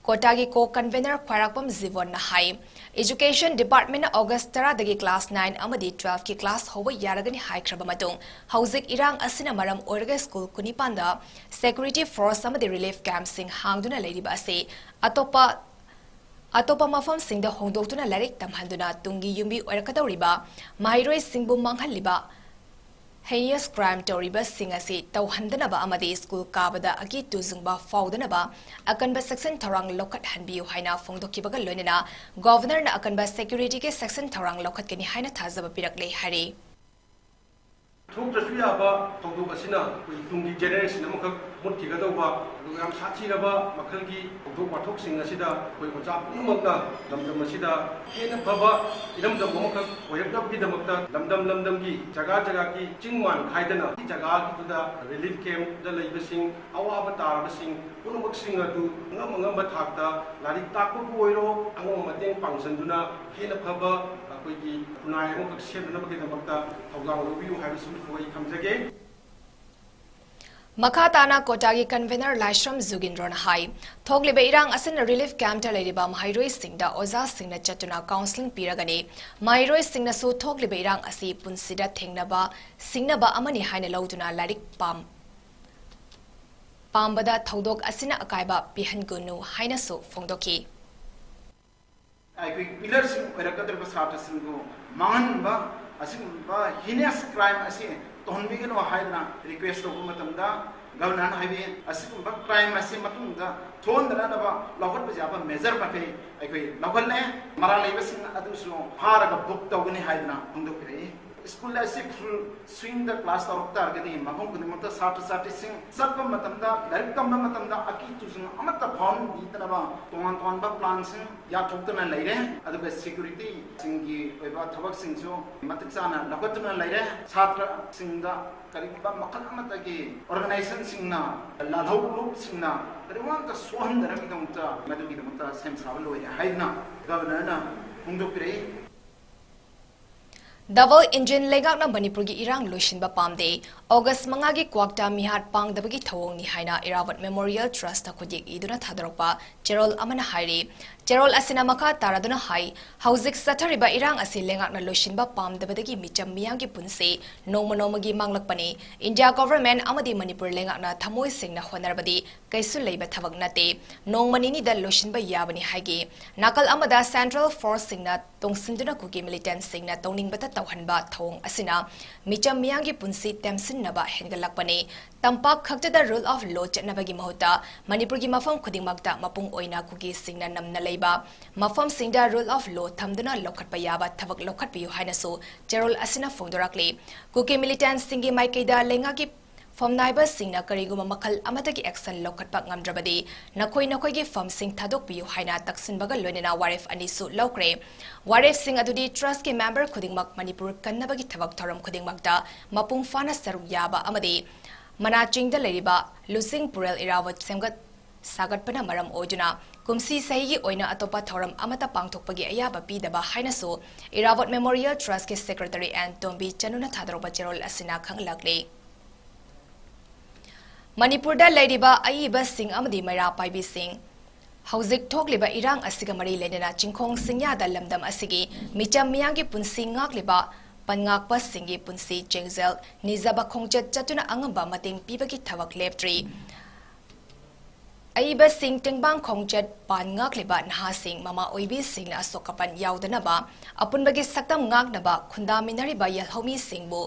ꯀꯣꯇꯥꯒꯤ ꯀꯣ ꯀꯟꯚꯦꯅꯔ ꯈ꯭ꯋꯥꯏꯔꯥꯛꯄꯝ ꯖꯤꯕꯣꯟꯅ ꯍꯥꯏ, Education Departmentꯅ ꯑꯣꯒꯁ ꯇꯔꯥꯗꯒꯤ ꯀ꯭ꯂꯥꯁ ꯅꯥꯏꯟ ꯑꯃꯗꯤ ꯇꯨꯋꯦꯜꯐꯀꯤ ꯀ꯭ꯂꯥꯁ ꯍꯧꯕ ꯌꯥꯔꯒꯅꯤ ꯍꯥꯏꯈ꯭ꯔꯕ ꯃꯇꯨꯡ, ꯍꯧꯖꯤꯛ ꯏꯔꯥꯡ ꯑꯁꯤꯅ ꯃꯔꯝ ꯑꯣꯏꯔꯒ ꯁ꯭ꯀꯨꯜ ꯀꯨꯟꯅꯤꯄꯥꯟꯗ ꯁꯦꯀ꯭ꯌꯨꯔꯤꯇꯤ ꯐꯣꯔꯁ ꯑꯃꯗꯤ ꯔꯤꯂꯤꯐ ꯀꯦꯝꯞꯁꯤꯡ ꯍꯥꯡꯗꯨꯅ ꯂꯩꯔꯤꯕ ꯑꯁꯤ ꯑꯇꯣꯞꯄ, ꯑꯇꯣꯞꯄ ꯃꯐꯝꯁꯤꯡꯗ ꯍꯣꯡꯗꯣꯛꯇꯨꯅ ꯂꯥꯏꯔꯤꯛ ꯇꯝꯍꯟꯗꯨꯅ ꯇꯨꯡꯒꯤ ꯌꯨꯝꯕꯤ ꯑꯣꯏꯔꯛꯀꯗꯧꯔꯤꯕ ꯃꯍꯩꯔꯣꯏꯁꯤꯡꯕꯨ ꯃꯥꯡꯍꯜꯂꯤꯕ Heinous crime ꯇꯧꯔꯤꯕꯁꯤꯡ ꯑꯁꯤ ꯇꯧꯍꯟꯗꯅꯕ ꯑꯃꯗꯤ ꯁ꯭ꯀꯨꯜ ꯀꯥꯕꯗ ꯑꯀꯤ ꯇꯨꯖꯨꯡꯕ ꯐꯥꯎꯗꯅꯕ ꯑꯀꯟꯕ ꯁꯦꯛꯁꯟ ꯊꯧꯔꯥꯡ ꯂꯧꯈꯠꯍꯟꯕꯤꯌꯨ ꯍꯥꯏꯅ ꯐꯣꯡꯗꯣꯛꯈꯤꯕꯒ ꯂꯣꯏꯅꯅ ꯒꯣꯚꯔꯅꯔꯅ ꯑꯀꯟꯕ ꯁꯦꯀ꯭ꯌꯨꯔꯤꯇꯤꯒꯤ ꯁꯦꯛꯁꯟ ꯊꯧꯔꯥꯡ ꯂꯧꯈꯠꯀꯅꯤ ꯍꯥꯏꯅ ꯊꯥꯖꯕ ꯄꯤꯔꯛꯂꯦ ꯍꯥꯏꯔꯤ꯫ ꯊꯣꯛꯇ꯭ꯔꯁꯨ ꯌꯥꯕ ꯊꯧꯗꯣꯛ ꯑꯁꯤꯅ ꯑꯩꯈꯣꯏ ꯇꯨꯡꯒꯤ ꯖꯦꯅꯦꯔꯦꯁꯟ ꯑꯃꯈꯛ ꯃꯨꯠꯈꯤꯒꯗꯧꯕ, ꯑꯗꯨꯒ ꯌꯥꯝ ꯁꯥꯊꯤꯔꯕ ꯃꯈꯜꯒꯤ ꯊꯧꯗꯣꯛ ꯋꯥꯊꯣꯛꯁꯤꯡ ꯑꯁꯤꯗ ꯑꯩꯈꯣꯏ ꯑꯣꯖꯥ ꯄꯨꯝꯅꯃꯛꯅ ꯂꯝꯗꯝ ꯑꯁꯤꯗ ꯍꯦꯟꯅ ꯐꯕ ꯏꯔꯝꯗꯝ ꯑꯃꯈꯛ ꯑꯣꯏꯔꯛꯅꯕꯒꯤꯗꯃꯛꯇ ꯂꯝꯗꯝ ꯂꯝꯗꯝꯒꯤ, ꯖꯒꯥ ꯖꯒꯥꯒꯤ ꯆꯤꯡ ꯃꯥꯟ ꯈꯥꯏꯗꯅ ꯖꯒꯥꯒꯤꯗꯨꯗ ꯔꯤꯂꯤꯐ ꯀꯦꯝꯞꯇ ꯂꯩꯕꯁꯤꯡ, ꯑꯋꯥꯕ ꯇꯥꯔꯕꯁꯤꯡ ꯄꯨꯝꯅꯃꯛꯁꯤꯡ ꯑꯗꯨ ꯑꯉꯝ ꯑꯉꯝꯕ ꯊꯥꯛꯇ ꯂꯥꯏꯔꯤꯛ ꯇꯥꯛꯄꯕꯨ ꯑꯣꯏꯔꯣ, ꯑꯉꯝꯕ ꯃꯇꯦꯡ ꯄꯥꯡꯁꯤꯟꯗꯨꯅ ꯍꯦꯟꯅ ꯐꯕ ꯑꯩꯈꯣꯏꯒꯤ ꯈꯨꯟꯅꯥꯏ ꯑꯃꯈꯛ ꯁꯦꯝꯅꯅꯕꯒꯤꯗꯃꯛꯇ ꯊꯧꯗꯥꯡ ꯂꯧꯕꯤꯌꯨ ꯍꯥꯏꯕꯁꯤꯃꯁꯨ ꯑꯩ ꯊꯝꯖꯒꯦ꯫ ꯃꯈꯥ ꯇꯥꯅ ꯀꯣꯇꯥꯒꯤ ꯀꯟꯚꯦꯅꯔ ꯂꯥꯏꯁ꯭ꯔꯝ ꯖꯨꯒꯤꯟꯗ꯭ꯔꯣꯅ ꯍꯥꯏ, ꯊꯣꯛꯂꯤꯕ ꯏꯔꯥꯡ ꯑꯁꯤꯅ ꯔꯤꯂꯤꯐ ꯀꯦꯝꯞꯇ ꯂꯩꯔꯤꯕ ꯃꯍꯩꯔꯣꯏꯁꯤꯡꯗ ꯑꯣꯖꯥꯁꯤꯡꯅ ꯆꯠꯇꯨꯅ ꯀꯥꯎꯟꯁꯤꯂꯤꯡ ꯄꯤꯔꯒꯅꯤ꯫ ꯃꯍꯩꯔꯣꯏꯁꯤꯡꯅꯁꯨ ꯊꯣꯛꯂꯤꯕ ꯏꯔꯥꯡ ꯑꯁꯤ ꯄꯨꯟꯁꯤꯗ ꯊꯦꯡꯅꯕ, ꯁꯤꯡꯅꯕ ꯑꯃꯅꯤ ꯍꯥꯏꯅ ꯂꯧꯗꯨꯅ ꯂꯥꯏꯔꯤꯛ ꯄꯥꯝ-, ꯄꯥꯝꯕꯗ ꯊꯧꯗꯣꯛ ꯑꯁꯤꯅ ꯑꯀꯥꯏꯕ ꯄꯤꯍꯟꯒꯅꯨ ꯍꯥꯏꯅꯁꯨ ꯐꯣꯡꯗꯣꯛꯈꯤ꯫ ꯑꯩꯈꯣꯏ ꯄꯤꯂꯔꯁꯤꯡ ꯑꯣꯏꯔꯛꯀꯗꯧꯔꯤꯕ ꯁꯥꯇ꯭ꯔꯁꯤꯡꯕꯨ ꯃꯥꯡꯍꯟꯕ ꯑꯁꯤꯒꯨꯝꯕ ꯍꯤꯅꯤꯌꯁ ꯀ꯭ꯔꯥꯏꯝ ꯑꯁꯤ ꯇꯧꯍꯟꯕꯤꯒꯅꯨ ꯍꯥꯏꯗꯅ ꯔꯤꯀ꯭ꯋꯦꯁ ꯇꯧꯕ ꯃꯇꯝꯗ ꯒꯚꯔꯅꯔꯅ ꯍꯥꯏꯕꯤ, ꯑꯁꯤꯒꯨꯝꯕ ꯀ꯭ꯔꯥꯏꯝ ꯑꯁꯤ ꯃꯇꯨꯡꯗ ꯊꯣꯛꯍꯟꯗꯅꯕ ꯂꯧꯈꯠꯄ ꯌꯥꯕ ꯃꯦꯖꯔ ꯃꯈꯩ ꯑꯩꯈꯣꯏ ꯂꯧꯈꯠꯂꯦ꯫ ꯃꯔꯥꯜ ꯂꯩꯕꯁꯤꯡ ꯑꯗꯨꯁꯨ ꯐꯥꯔꯒ ꯕꯨꯛ ꯇꯧꯒꯅꯤ ꯍꯥꯏꯗꯅ ꯐꯣꯡꯗꯣꯛꯄꯤꯔꯛꯏ꯫ ꯁ꯭ꯀꯨꯜ ꯑꯁꯤ ꯐꯨꯜ ꯁ꯭ꯋꯤꯡꯗ ꯀ꯭ꯂꯥꯁ ꯇꯧꯔꯛ ꯇꯥꯔꯒꯗꯤ ꯃꯐꯝ ꯈꯨꯗꯤꯡꯃꯛꯇ ꯁꯥꯇ꯭ꯔ ꯁꯥꯇ꯭ꯔꯤꯁꯤꯡ ꯆꯠꯄ ꯃꯇꯝꯗ, ꯂꯥꯏꯔꯤꯛ ꯇꯝꯕ ꯃꯇꯝꯗ ꯑꯀꯤ ꯇꯨꯖꯨꯡ ꯑꯃꯠꯇ ꯐꯥꯎꯍꯟꯕꯤꯗꯅꯕ ꯇꯣꯉꯥꯟ ꯇꯣꯉꯥꯟꯕ ꯄ꯭ꯂꯥꯟꯁꯤꯡ ꯌꯥꯊꯣꯛꯇꯨꯅ ꯂꯩꯔꯦ꯫ ꯑꯗꯨꯒ ꯁꯦꯀ꯭ꯌꯨꯔꯤꯇꯤꯁꯤꯡꯒꯤ ꯑꯣꯏꯕ ꯊꯕꯛꯁꯤꯡꯁꯨ ꯃꯇꯤꯛ ꯆꯥꯅ ꯂꯧꯈꯠꯇꯨꯅ ꯂꯩꯔꯦ꯫ ꯁꯥꯇ꯭ꯔꯁꯤꯡꯗ ꯀꯔꯤꯒꯨꯝꯕ ꯃꯈꯜ ꯑꯃꯠꯇꯒꯤ ꯑꯣꯔꯒꯅꯥꯏꯖꯦꯁꯟꯁꯤꯡꯅ, ꯂꯥꯜꯍꯧ ꯂꯨꯞꯁꯤꯡꯅ ꯀꯔꯤꯒꯨꯝꯕ ꯑꯃꯠꯇ ꯁꯣꯛꯍꯟꯗꯅꯕꯒꯤꯗꯃꯛꯇ, ꯃꯗꯨꯒꯤꯗꯃꯛꯇ ꯁꯦꯝ ꯁꯥꯕ ꯂꯣꯏꯔꯦ ꯍꯥꯏꯗꯨꯅ ꯒꯚꯔꯅꯔꯅ ꯐꯣꯡꯗꯣꯛꯄꯤꯔꯛꯏ꯫ ꯗꯕꯜ ꯏꯟꯖꯤꯟ ꯂꯩꯉꯥꯛꯅ ꯃꯅꯤꯄꯨꯔꯒꯤ ꯏꯔꯥꯡ ꯂꯣꯏꯁꯤꯟꯕ ꯄꯥꯝꯗꯦ꯫ ꯑꯣꯒꯁ ꯃꯉꯥꯒꯤ ꯀ꯭ꯋꯥꯛꯇ ꯃꯤꯍꯥꯠ ꯄꯥꯡꯗꯕꯒꯤ ꯊꯧꯑꯣꯡꯅꯤ ꯍꯥꯏꯅ ꯏꯔꯥꯕꯣꯠ ꯃꯦꯃꯣꯔꯤꯌꯦꯜ ꯇ꯭ꯔꯁꯇ ꯈꯨꯠꯌꯦꯛ ꯏꯗꯨꯅ ꯊꯥꯗꯣꯔꯛꯄ ꯆꯦꯔꯣꯜ ꯑꯃꯅ ꯍꯥꯏꯔꯤ꯫ ꯆꯦꯔꯣꯜ ꯑꯁꯤꯅ ꯃꯈꯥ ꯇꯥꯔꯗꯨꯅ ꯍꯥꯏ, ꯍꯧꯖꯤꯛ ꯆꯠꯊꯔꯤꯕ ꯏꯔꯥꯡ ꯑꯁꯤ ꯂꯩꯉꯥꯛꯅ ꯂꯣꯏꯁꯤꯟꯕ ꯄꯥꯝꯗꯕꯗꯒꯤ ꯃꯤꯆꯝ ꯃꯤꯌꯥꯝꯒꯤ ꯄꯨꯟꯁꯤ ꯅꯣꯡꯃ ꯅꯣꯡꯃꯒꯤ ꯃꯥꯡꯂꯛꯄꯅꯤ꯫ ꯏꯟꯗꯤꯌꯥ ꯒꯣꯚꯔꯟꯃꯦꯟꯠ ꯑꯃꯗꯤ ꯃꯅꯤꯄꯨꯔ ꯂꯩꯉꯥꯛꯅ ꯊꯃꯣꯏ ꯁꯦꯡꯅ ꯍꯣꯠꯅꯔꯕꯗꯤ ꯀꯩꯁꯨ ꯂꯩꯕ ꯊꯕꯛ ꯅꯠꯇꯦ꯫ ꯅꯣꯡꯃ ꯅꯤꯅꯤꯗ ꯂꯣꯏꯁꯤꯟꯕ ꯌꯥꯕꯅꯤ ꯍꯥꯏꯈꯤ꯫ ꯅꯥꯀꯜ ꯑꯃꯗ ꯁꯦꯟꯇ꯭ꯔꯦꯜ ꯐꯣꯔꯁꯁꯤꯡꯅ ꯇꯣꯡꯁꯤꯟꯗꯨꯅ ꯀꯨꯀꯤ ꯃꯤꯂꯤꯇꯦꯟꯠꯁꯤꯡꯅ ꯇꯧꯅꯤꯡꯕꯇ ꯇꯧꯍꯟꯕ ꯊꯧꯑꯣꯡ ꯑꯁꯤꯅ ꯃꯤꯆꯝ ꯃꯤꯌꯥꯝꯒꯤ ꯄꯨꯟꯁꯤ ꯇꯦꯝꯁꯤꯟꯅꯕ ꯍꯦꯟꯒꯠꯂꯛꯄꯅꯤ꯫ ꯇꯝꯄꯥꯛ ꯈꯛꯇꯗ rule of law ꯆꯠꯅꯕꯒꯤ ꯃꯍꯨꯠꯇ ꯃꯅꯤꯄꯨꯔꯒꯤ ꯃꯐꯝ ꯈꯨꯗꯤꯡꯃꯛꯇ ꯃꯄꯨꯡ ꯑꯣꯏꯅ ꯀꯨꯀꯤꯁꯤꯡꯅ ꯅꯝꯅ ꯂꯩꯕ ꯃꯐꯝꯁꯤꯡꯗ rule of law ꯊꯝꯗꯨꯅ ꯂꯧꯈꯠꯄ ꯌꯥꯕ ꯊꯕꯛ ꯂꯧꯈꯠꯄꯤꯌꯨ ꯍꯥꯏꯅꯁꯨ ꯆꯦꯔꯣꯜ ꯑꯁꯤꯅ ꯐꯣꯡꯗꯣꯔꯛꯂꯤ꯫ ꯀꯨꯀꯤ ꯃꯤꯂꯤꯇꯦꯟꯠꯁꯤꯡꯒꯤ ꯃꯥꯏꯀꯩꯗ ꯂꯩꯉꯥꯛꯀꯤ ꯐꯝꯅꯥꯏꯕꯁꯤꯡꯅ ꯀꯔꯤꯒꯨꯝꯕ ꯃꯈꯜ ꯑꯃꯠꯇꯒꯤ action ꯂꯧꯈꯠꯄ ꯉꯝꯗ꯭ꯔꯕꯗꯤ ꯅꯈꯣꯏ ꯅꯈꯣꯏꯒꯤ ꯐꯝꯁꯤꯡ ꯊꯥꯗꯣꯛꯄꯤꯌꯨ ꯍꯥꯏꯅ ꯇꯛꯁꯤꯟꯕꯒ ꯂꯣꯏꯅꯅ ꯋꯥꯔꯦꯞ ꯑꯅꯤꯁꯨ ꯂꯧꯈ꯭ꯔꯦ꯫ ꯋꯥꯔꯦꯞꯁꯤꯡ ꯑꯗꯨꯗꯤ ꯇ꯭ꯔꯁꯀꯤ ꯃꯦꯝꯕꯔ ꯈꯨꯗꯤꯡꯃꯛ ꯃꯅꯤꯄꯨꯔ ꯀꯟꯅꯕꯒꯤ ꯊꯕꯛ ꯊꯧꯔꯝ ꯈꯨꯗꯤꯡꯃꯛꯇ ꯃꯄꯨꯡ ꯐꯥꯅ ꯁꯔꯨꯛ ꯌꯥꯕ ꯑꯃꯗꯤ ꯃꯅꯥ ꯆꯤꯡꯗ ꯂꯩꯔꯤꯕ ꯂꯨꯆꯤꯡ ꯄꯨꯔꯦꯜ ꯏꯔꯥꯕꯣꯠ ꯁꯦꯝꯒꯠ ꯁꯥꯒꯠꯄꯅ ꯃꯔꯝ ꯑꯣꯏꯗꯨꯅ ꯀꯨꯝꯁꯤ ꯆꯍꯤꯒꯤ ꯑꯣꯏꯅ ꯑꯇꯣꯞꯄ ꯊꯧꯔꯝ ꯑꯃꯠꯇ ꯄꯥꯡꯊꯣꯛꯄꯒꯤ ꯑꯌꯥꯕ ꯄꯤꯗꯕ ꯍꯥꯏꯅꯁꯨ ꯏꯔꯥꯕꯣꯠ ꯃꯦꯃꯣꯔꯤꯌꯦꯜ ꯇ꯭ꯔꯁꯀꯤ ꯁꯦꯀ꯭ꯔꯦꯇꯔꯤ ꯑꯦꯟ ꯇꯣꯝꯕꯤ ꯆꯅꯨꯅ ꯊꯥꯗꯣꯔꯛꯄ ꯆꯦꯔꯣꯜ ꯑꯁꯤꯅ ꯈꯪꯍꯜꯂꯛꯂꯤ꯫ ꯃꯅꯤꯄꯨꯔꯗ ꯂꯩꯔꯤꯕ ꯑꯏꯕꯁꯤꯡ ꯑꯃꯗꯤ ꯃꯩꯔꯥ ꯄꯥꯏꯕꯤꯁꯤꯡ ꯍꯧꯖꯤꯛ ꯊꯣꯛꯂꯤꯕ ꯏꯔꯥꯡ ꯑꯁꯤꯒ ꯃꯔꯤ ꯂꯩꯅꯅ ꯆꯤꯡꯈꯣꯡ ꯆꯤꯡꯌꯥꯗ ꯂꯝꯗꯝ ꯑꯁꯤꯒꯤ ꯃꯤꯆꯝ ꯃꯤꯌꯥꯝꯒꯤ ꯄꯨꯟꯁꯤ ꯉꯥꯛꯂꯤꯕ ꯄꯟꯉꯥꯛꯄꯁꯤꯡꯒꯤ ꯄꯨꯟꯁꯤ ꯆꯦꯡꯖꯦꯜ ꯅꯤꯖꯕ ꯈꯣꯡꯆꯠ ꯆꯠꯇꯨꯅ ꯑꯉꯝꯕ ꯃꯇꯦꯡ ꯄꯤꯕꯒꯤ ꯊꯕꯛ ꯂꯦꯞꯇ꯭ꯔꯤ꯫ ꯑꯏꯕꯁꯤꯡ ꯇꯦꯡꯕꯥꯡ ꯈꯣꯡꯆꯠ ꯄꯥꯟ ꯉꯥꯛꯂꯤꯕ ꯅꯍꯥꯁꯤꯡ ꯃꯃꯥ ꯑꯣꯏꯕꯤꯁꯤꯡꯅ ꯑꯁꯣꯛ ꯑꯄꯟ ꯌꯥꯎꯗꯅꯕ ꯑꯄꯨꯟꯕꯒꯤ ꯁꯛꯇꯝ ꯉꯥꯛꯅꯕ ꯈꯨꯟꯗꯥꯃꯤꯟꯅꯔꯤꯕ ꯌꯦꯜꯍꯧꯃꯤꯁꯤꯡꯕꯨ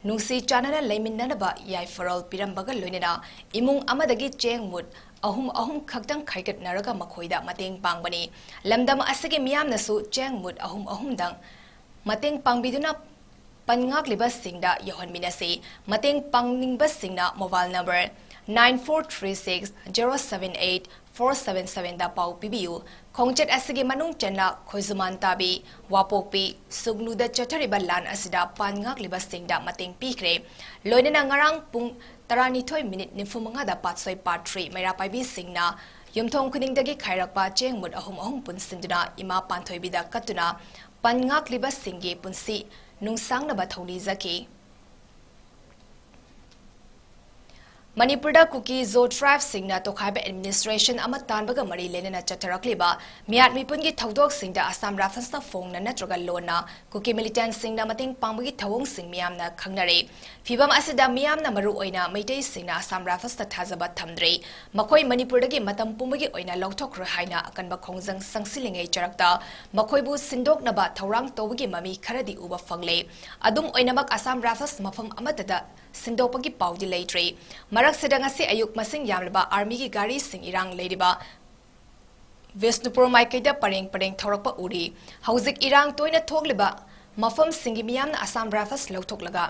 ꯅꯨꯡꯁꯤ ꯆꯥꯟꯅꯅ ꯂꯩꯃꯤꯟꯅꯅꯕ ꯌꯥꯏꯐꯔꯣꯜ ꯄꯤꯔꯝꯕꯒ ꯂꯣꯏꯅꯅ ꯏꯃꯨꯡ ꯑꯃꯗꯒꯤ ꯆꯦꯡ ꯃꯨꯠ ꯑꯍꯨꯝ ꯑꯍꯨꯝ ꯈꯛꯇꯪ ꯈꯥꯏꯒꯠꯅꯔꯒ ꯃꯈꯣꯏꯗ ꯃꯇꯦꯡ ꯄꯥꯡꯕꯅꯤ꯫ ꯂꯝꯗꯝ ꯑꯁꯤꯒꯤ ꯃꯤꯌꯥꯝꯅꯁꯨ ꯆꯦꯡ ꯃꯨꯠ ꯑꯍꯨꯝ ꯑꯍꯨꯝꯗꯪ ꯃꯇꯦꯡ ꯄꯥꯡꯕꯤꯗꯨꯅ ꯄꯟ ꯉꯥꯛꯂꯤꯕꯁꯤꯡꯗ ꯌꯧꯍꯟꯃꯤꯟꯅꯁꯤ꯫ ꯃꯇꯦꯡ ꯄꯥꯡꯅꯤꯡꯕꯁꯤꯡꯅ mobile number nine four three six zero seven eight four seven seven ꯗ ꯄꯥꯎ ꯄꯤꯕꯤꯌꯨ꯫ ꯈꯣꯡꯆꯠ ꯑꯁꯤꯒꯤ ꯃꯅꯨꯡ ꯆꯟꯅ ꯈꯣꯏꯖꯨꯃꯥꯟ ꯇꯥꯕꯤ, ꯋꯥꯄꯣꯛꯄꯤ, ꯁꯨꯒꯅꯨꯗ ꯆꯠꯊꯔꯤꯕ ꯂꯥꯟ ꯑꯁꯤꯗ ꯄꯥꯟ ꯉꯥꯛꯂꯤꯕꯁꯤꯡꯗ ꯃꯇꯦꯡ ꯄꯤꯈ꯭ꯔꯦ꯫ ꯂꯣꯏꯅꯅ ꯉꯔꯥꯡ ꯄꯨꯡ ꯇꯔꯥꯅꯤꯊꯣꯏ ꯃꯤꯅꯤꯠ ꯅꯤꯐꯨ ꯃꯉꯥꯗ ꯄꯥꯠꯁꯣꯏ ꯄꯥꯠ ꯊ꯭ꯔꯤ ꯃꯩꯔꯥ ꯄꯥꯏꯕꯤꯁꯤꯡꯅ ꯌꯨꯝꯊꯣꯡ ꯈꯨꯗꯤꯡꯗꯒꯤ ꯈꯥꯏꯔꯛꯄ ꯆꯦꯡ ꯃꯨꯠ ꯑꯍꯨꯝ ꯑꯍꯨꯝ ꯄꯨꯟꯁꯤꯟꯗꯨꯅ ꯏꯃꯥ ꯄꯥꯟꯊꯣꯏꯕꯤꯗ ꯀꯠꯇꯨꯅ ꯄꯟ ꯉꯥꯛꯂꯤꯕꯁꯤꯡꯒꯤ ꯄꯨꯟꯁꯤ ꯅꯨꯡꯁꯥꯡꯅꯕ ꯊꯧꯅꯤꯖꯈꯤ꯫ ꯃꯅꯤꯄꯨꯔꯗ ꯀꯨꯀꯤ ꯖꯣ ꯇ꯭ꯔꯥꯏꯕꯁꯤꯡꯅ ꯇꯣꯈꯥꯏꯕ ꯑꯦꯗꯃꯤꯅꯤꯁꯇ꯭ꯔꯦꯁꯟ ꯑꯃ ꯇꯥꯟꯕꯒ ꯃꯔꯤ ꯂꯩꯅꯅ ꯆꯠꯊꯔꯛꯂꯤꯕ ꯃꯤꯍꯥꯠ ꯃꯤꯄꯨꯟꯒꯤ ꯊꯧꯗꯣꯛꯁꯤꯡꯗ ꯑꯁꯥꯝ ꯔꯥꯏꯐꯜꯁꯅ ꯐꯣꯡꯅ ꯅꯠꯇ꯭ꯔꯒ ꯂꯣꯟꯅ ꯀꯨꯀꯤ ꯃꯤꯂꯤꯇꯦꯟꯁꯤꯡꯅ ꯃꯇꯦꯡ ꯄꯥꯡꯕꯒꯤ ꯊꯧꯑꯣꯡꯁꯤꯡ ꯃꯤꯌꯥꯝꯅ ꯈꯪꯅꯔꯦ꯫ ꯐꯤꯚꯝ ꯑꯁꯤꯗ ꯃꯤꯌꯥꯝꯅ ꯃꯔꯨ ꯑꯣꯏꯅ ꯃꯩꯇꯩꯁꯤꯡꯅ ꯑꯁꯥꯝ ꯔꯥꯏꯐꯜꯁꯇ ꯊꯥꯖꯕ ꯊꯝꯗ꯭ꯔꯦ꯫ ꯃꯈꯣꯏ ꯃꯅꯤꯄꯨꯔꯗꯒꯤ ꯃꯇꯝ ꯄꯨꯝꯕꯒꯤ ꯑꯣꯏꯅ ꯂꯧꯊꯣꯛꯈ꯭ꯔꯣꯏ ꯍꯥꯏꯅ ꯑꯀꯟꯕ ꯈꯣꯡꯖꯪ ꯆꯪꯁꯤꯜꯂꯤꯉꯩ ꯆꯔꯛꯇ ꯃꯈꯣꯏꯕꯨ ꯁꯤꯟꯗꯣꯛꯅꯕ ꯊꯧꯔꯥꯡ ꯇꯧꯕꯒꯤ ꯃꯃꯤ ꯈꯔꯗꯤ ꯎꯕ ꯐꯪꯂꯦ꯫ ꯑꯗꯨꯝ ꯑꯣꯏꯅꯃꯛ ꯑꯁꯥꯝ ꯔꯥꯏꯐꯜꯁ ꯃꯐꯝ ꯑꯃꯠꯇꯗ ꯁꯤꯟꯗꯣꯛꯄꯒꯤ ꯄꯥꯎꯗꯤ ꯂꯩꯇ꯭ꯔꯤ꯫ ꯃꯔꯛꯁꯤꯗ ꯉꯁꯤ ꯑꯌꯨꯛ ꯃꯁꯤꯡ ꯌꯥꯝꯂꯕ ꯑꯥꯔꯃꯤꯒꯤ ꯒꯥꯔꯤꯁꯤꯡ ꯏꯔꯥꯡ ꯂꯩꯔꯤꯕ ꯕꯤꯁꯅꯨꯄꯨꯔ ꯃꯥꯏꯀꯩꯗ ꯄꯔꯦꯡ ꯄꯔꯦꯡ ꯊꯧꯔꯛꯄ ꯎꯔꯤ꯫ ꯍꯧꯖꯤꯛ ꯏꯔꯥꯡ ꯇꯣꯏꯅ ꯊꯣꯛꯂꯤꯕ ꯃꯐꯝꯁꯤꯡꯒꯤ ꯃꯤꯌꯥꯝꯅ ꯑꯁꯥꯝ ꯔꯥꯏꯐꯜꯁ ꯂꯧꯊꯣꯛꯂꯒ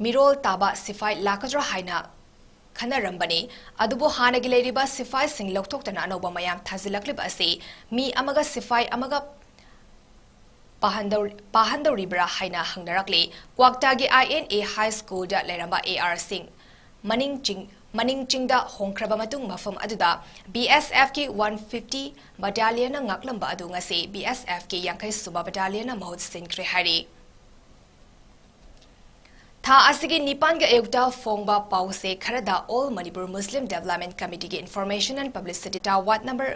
ꯃꯤꯔꯣꯜ ꯇꯥꯕ ꯁꯤꯐꯥꯏ ꯂꯥꯛꯀꯗ꯭ꯔꯥ ꯍꯥꯏꯅ ꯈꯟꯅꯔꯝꯕꯅꯤ꯫ ꯑꯗꯨꯕꯨ ꯍꯥꯟꯅꯒꯤ ꯂꯩꯔꯤꯕ ꯁꯤꯐꯥꯏꯁꯤꯡ ꯂꯧꯊꯣꯛꯇꯅ ꯑꯅꯧꯕ ꯃꯌꯥꯝ ꯊꯥꯖꯤꯜꯂꯛꯂꯤꯕ ꯑꯁꯤ ꯃꯤ ꯑꯃꯒ ꯁꯤꯐꯥꯏ ꯑꯃꯒ ꯄꯥꯍꯟꯗꯧ-, ꯄꯥꯍꯟꯗꯧꯔꯤꯕ꯭ꯔꯥ ꯍꯥꯏꯅ ꯍꯪꯅꯔꯛꯂꯤ꯫ ꯀ꯭ꯋꯥꯛꯇꯥꯒꯤ ꯑꯥꯏ ꯑꯦꯟ ꯑꯦ ꯍꯥꯏ ꯁ꯭ꯀꯨꯜꯗ ꯂꯩꯔꯝꯕ ꯑꯦ ꯑꯥꯔ ꯁꯤꯡ ꯃꯅꯤꯡ ꯆꯤꯡ-, ꯃꯅꯤꯡ ꯆꯤꯡꯗ ꯍꯣꯡꯈ꯭ꯔꯕ ꯃꯇꯨꯡ ꯃꯐꯝ ꯑꯗꯨꯗ ꯕꯤ ꯑꯦꯁ ꯑꯦꯐꯀꯤ ꯋꯥꯟ ꯐꯤꯐꯇꯤ ꯕꯠꯇꯥꯂꯤꯌꯟꯅ ꯉꯥꯛꯂꯝꯕ ꯑꯗꯨ ꯉꯁꯤ ꯕꯤ ꯑꯦꯁ ꯑꯦꯐꯀꯤ ꯌꯥꯡꯈꯩ ꯁꯨꯕ ꯕꯠꯇꯥꯂꯤꯌꯟꯅ ꯃꯍꯨꯠ ꯁꯤꯟꯈ꯭ꯔꯦ ꯍꯥꯏꯔꯤ꯫ ꯊꯥ ꯑꯁꯤꯒꯤ ꯅꯤꯄꯥꯟꯒꯤ ꯑꯌꯨꯛꯇ ꯐꯣꯡꯕ ꯄꯥꯎꯆꯦ ꯈꯔꯗ All Manipur Muslim Development Committeeꯒꯤ Information and Publicity ꯇ ward number